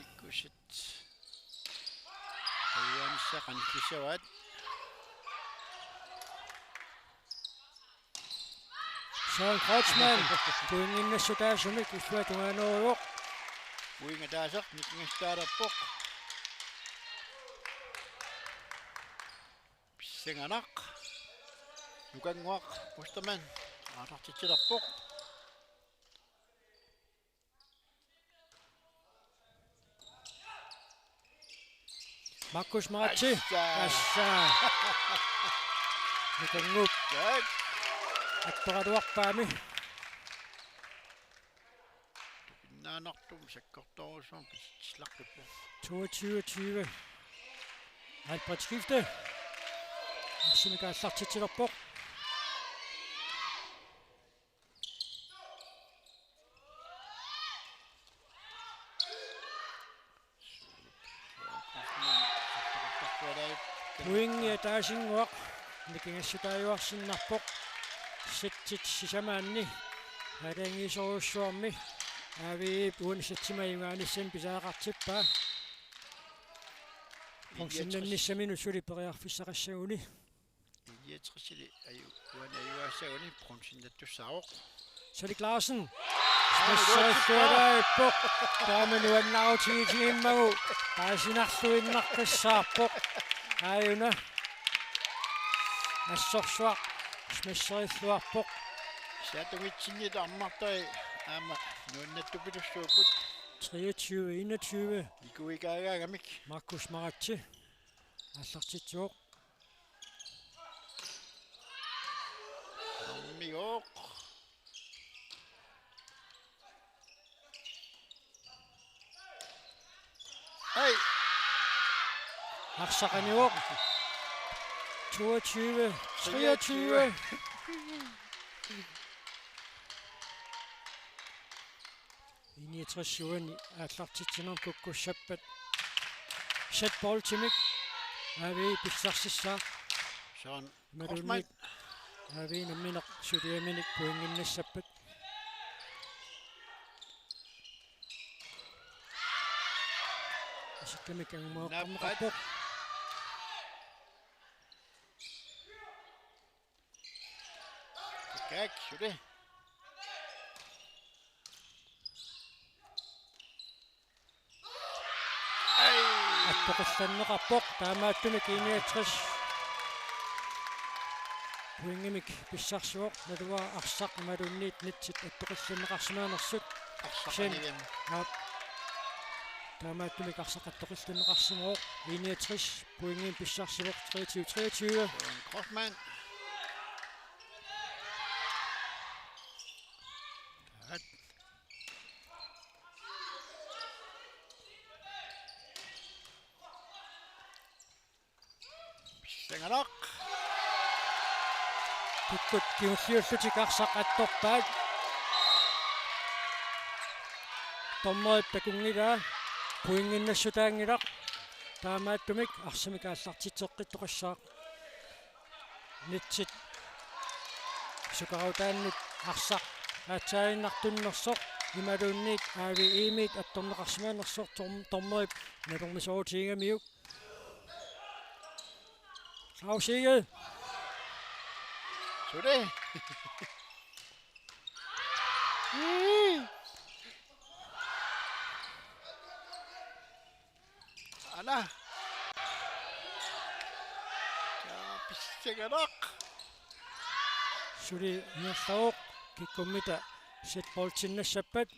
ikkussit. Uanissa qanillissavaat. Søren Kreutzmann, pointinnassutaasumik illuatungaaneruvoq. Pointit ataaseq nikingassutaalerpoq. Pissanganaq. Nukannguaq Ostermann. Aallartitsilerpoq. Markus Maratse. Assa. Assa. Nukannguup. Tak. Attoraluarpaami. Tukinnaanartumik sakkortoorujussuarmik pisitsilaqqippoq. Toogtyve tyve. Albert Skifte. Arsamik aallartitsilerpoq. Pointi ataasinnguaq nikingassutaajuarsinnarpoq. Settit sisamaanni aalajangiisorujussuarmi A V E-p uani setsimut ajugaanissamut pisariaqartippaa. Bronzennissaminut suli periarfissaqassaguni. Enogtresili aju-, uani ajugaassaguni bronzennattussaavoq. Salik Larsen. Smasherilluarpoq. Taama nuannarutigitigimmagu paasinarluinnaqqissaarpoq. Aajuna assorsuaq smasherilluarpoq. Saatungitsinni ammartai aamma nuannattupilussuupput. Treogtyve enogtyve. Ikuikaagaagamik. Markus Maratse aallartitsivoq. Ammigooq. Hej. Arsaq anivoq. Toogtyve treogtyve. I niogtres syvoghalvfems aallartitsinermi kukkussappat. Sat boltimik A V I pissarsissaaq. Søren Korsmann. Imaluunniit A V I nammineq suliaminik pointinnassappat. Isikkamik angumaqarpoq. Kak, suli. Attoqillanneqarpoq, taamaattumik I niogtres pointimik pissarsivoq, naluara arsaq imaluunniit netsit attoqillanneqarsimaanersut. Arsaq Sen. Aap. Taamaattumik arsaq attoqillanneqarsimavoq, I niogtres pointimik pissarsivoq, treogtyve treogtyve. Hoffmann. Pissanganaq. Kikkut kingulliullutik arsaq attorpaat. Dommerip takunngilaa. Pointinnassutaanngilaq. Taamaattumik arsamik aallartitseqqittoqassaaq. Netsit sukarutaannut arsaq aatsaaginnartunnersoq imaluunniit A V I-miit attorneqarsimaanersoq tom-, dommerip nalornisoorutigigamikku. Claus Egede. Suli. Ala. Ja, pissanganaq. Suli ingerlavoq, kikkummita set boltinnassappat.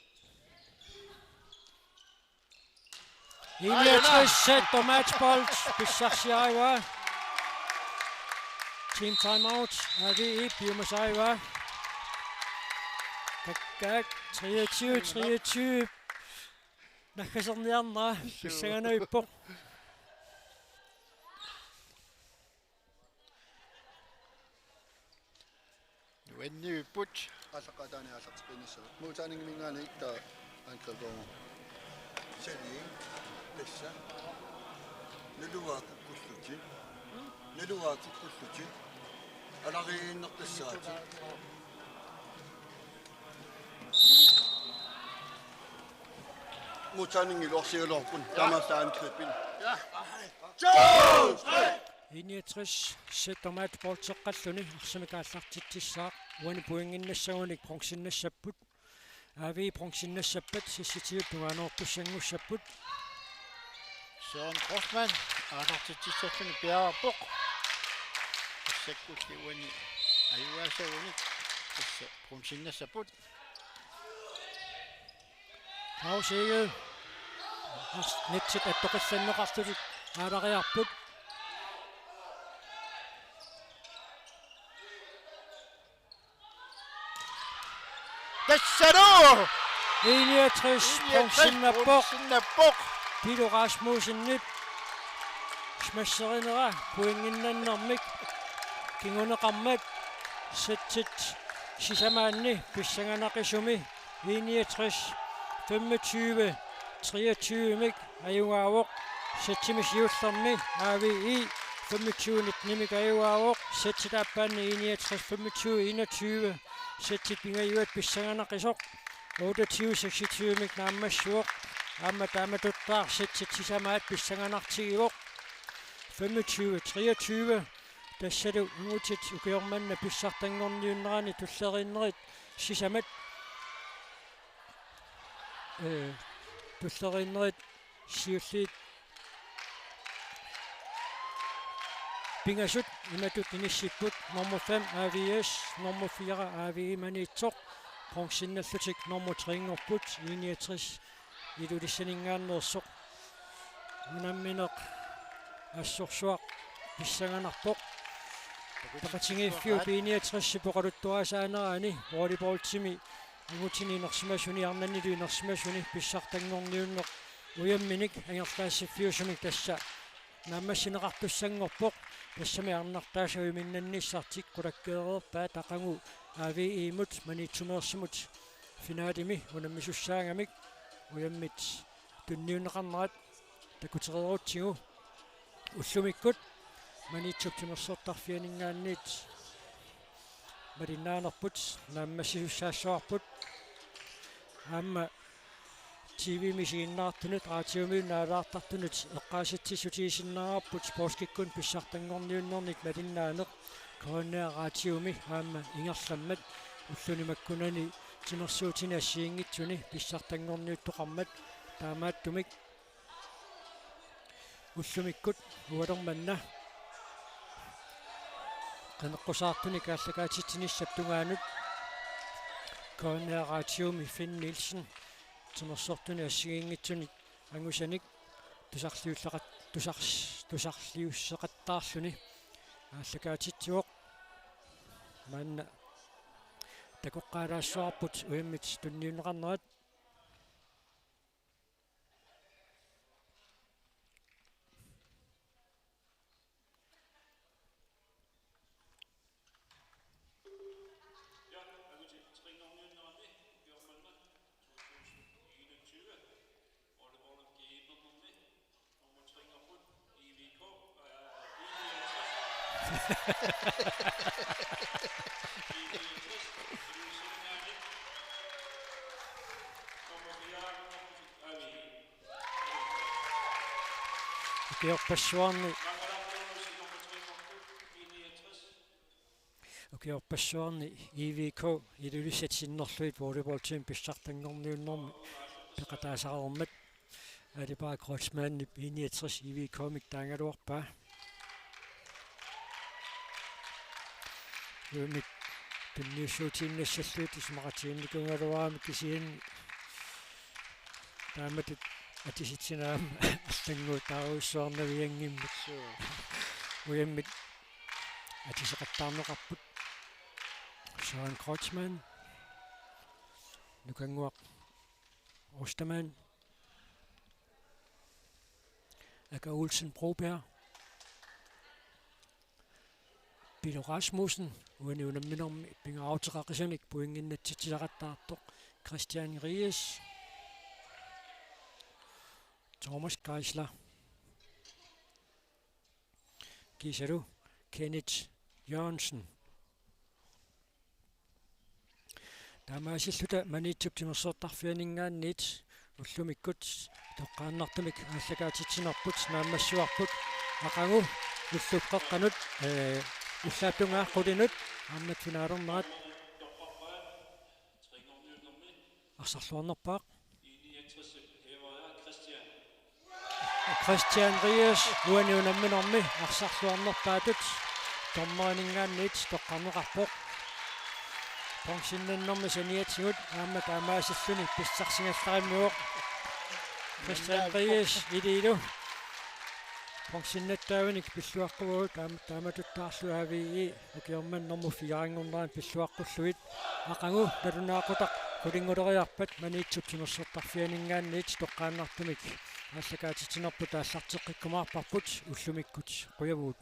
Ai, Enogtres set og matchbold pissarsiarivaa. Team timeout, A V I piumasarivaa. Kakkaak, treogtyve treogtyve. Naggaserniarnera pissanganavippoq. Nuannivipput. Aallaqqaataani aallarteqqinnissavat. Modtagningiminngaanniit taava angriberumaarpoq. Sali tassa. Naluara kukkullutik. Naluara kukkullutik. Alariiginnartassaatit. Modtagning iluarsigaluarput. Ja. Taamaasilluni angribi. Ja. Enogtres set og matchboldeqarluni arsamik aallartitsissaaq. Uani pointinnassagunik bronzinnassapput. A V I bronzinnassappat, seksogtyve tungaanoortussanngussapput. Søren Hoffmann aallartitsissalluni piareerpoq. Tassakkulli uani ajugaassagunik tassa bronzinnassapput. Claus Egede. Ars-, netsit attoqillanneqarlutik aalariarput. Tassalu! Enogtres, Enogtres bronzinnappoq. Bronzinnappoq. Pilo Rasmussenip smasherinera pointinnannermik kinguneqarmat settit sisamaanni pissanganaqisumi Enogtres femogtyve treogtyvemik ajugaavoq. Settimi siullermi A V I femogtyve nittenimik ajugaavoq. Settit aappaanni Enogtres femogtyve enogtyve. Settit pingajuat pissanganaqisoq. Otteogtyve seksogtyvemik naammassivoq. Aamma taamatuttaaq settit sisamaat pissanganartigivoq. Femogtyve treogtyve. Tassalu angutit ukioq manna pissartanngorniunnerani tulleriinnerit sisamat. Ee, tulleriinnerit siulliit pingasut imatut inissipput: nummer fem A V S, nummer fire A V I Maniitsoq, bronzennallutik nummer tre-nngorput, I niogtres Ilulissaninngaanneersoq. Unammineq assorsuaq pissanganarpoq. Peqatigiiffiup I niogtres-ip oqaluttuarisaanerani volleyballtimi angutini inersimasuni, arnanilu inersimasuni pissartanngorniunneq ujamminik angerlaassiffiusumik tassa naammassineqartussanngorpoq. Tassami arnartaasa uiminnanniissartik qulakkeereerpaat aqagu A V I-mut Maniitsumeersimut finalimi unammisussaagami. Ujammit tunniunneqarnerat takutereerutsigu ullumikkut Maniitsup timersortarfianinngaanniit malinnaanerput naammassisussaassavarput. Aamma T V-mi isiginnaartunut, radiomiunut naalaartartunut eqqaasitsissutigisinnaarparput sportskikkunik pissartanngorniunnernik malinnaaneq. K N R Radiomi aamma ingerlammat ulluni makkunani timersuutini assigiinngitsuni pissartanngorniuttoqarmat. Taamaattumik ullumikkut ualermanna qineqqusaartunik aallakaatitsinissap tungaanut K N R Radiomi Finn Nielsen timersortuni assigiinngitsuni angusanik tusarliulleqat-, tusars-, tusarliusseqattaarluni aallakaatitsivoq. Maanna takoqqaalaassavarput ujammit tunniunneqarnerat. Ukiorpassuarni, ukiorpassuarni I V K Ilulissat sinnerlugit volleyballtimi pissartanngorniunnermi peqataasareermat Alibaa Kreutzmannip I niogtres I V K-mik taagaluarpaa. Ujammit tunniussuutiinnassallugit isumaqatigiinnikuugaluarami, kisianni taamatut atisitsinaa allannguutaarujussuarnavianngimmat. Ujammit atiseqattaarneqarput. Søren Kreutzmann, Nukannguaq Ostermann, Aka Olsen Broberg, Pilo Rasmussen, uani unamminermi pingaaruteqaqisanik pointinnatsitsisaqattaartoq, Christian Ries, Thomas Geisler, kiisalu Kenneth Jørgensen. Taamaasilluta Maniitsup timersortarfianinngaanniit ullumikkut toqqaannartumik aallakaatitsinerput naammassivarput aqagu ullup qeqqanut, ee, ullaap tungaa qulinut aamma finalernerat arsarluarnerpaaq. Christian Ries, uani unamminermi arsarluarnerpaatut, dommerininngaanniit toqqarneqarpoq. Bronzennannermi saniatigut aamma taamaasilluni pissarsigallarimiuk. Christian Ries iliilu bronzennattaavinik pilluaqquagut, taam-, taamatuttaarlu A V I ukiormanna nummer fire-nngornerani pilluaqqullugit. Aqagu nalunaaqutaq qulinnguleriarpat Maniitsup timersortarfianinngaanniit toqqaannartumik aallakaatitsinerput aallarteqqikkumaarparput ullumikkut. Qujavugut.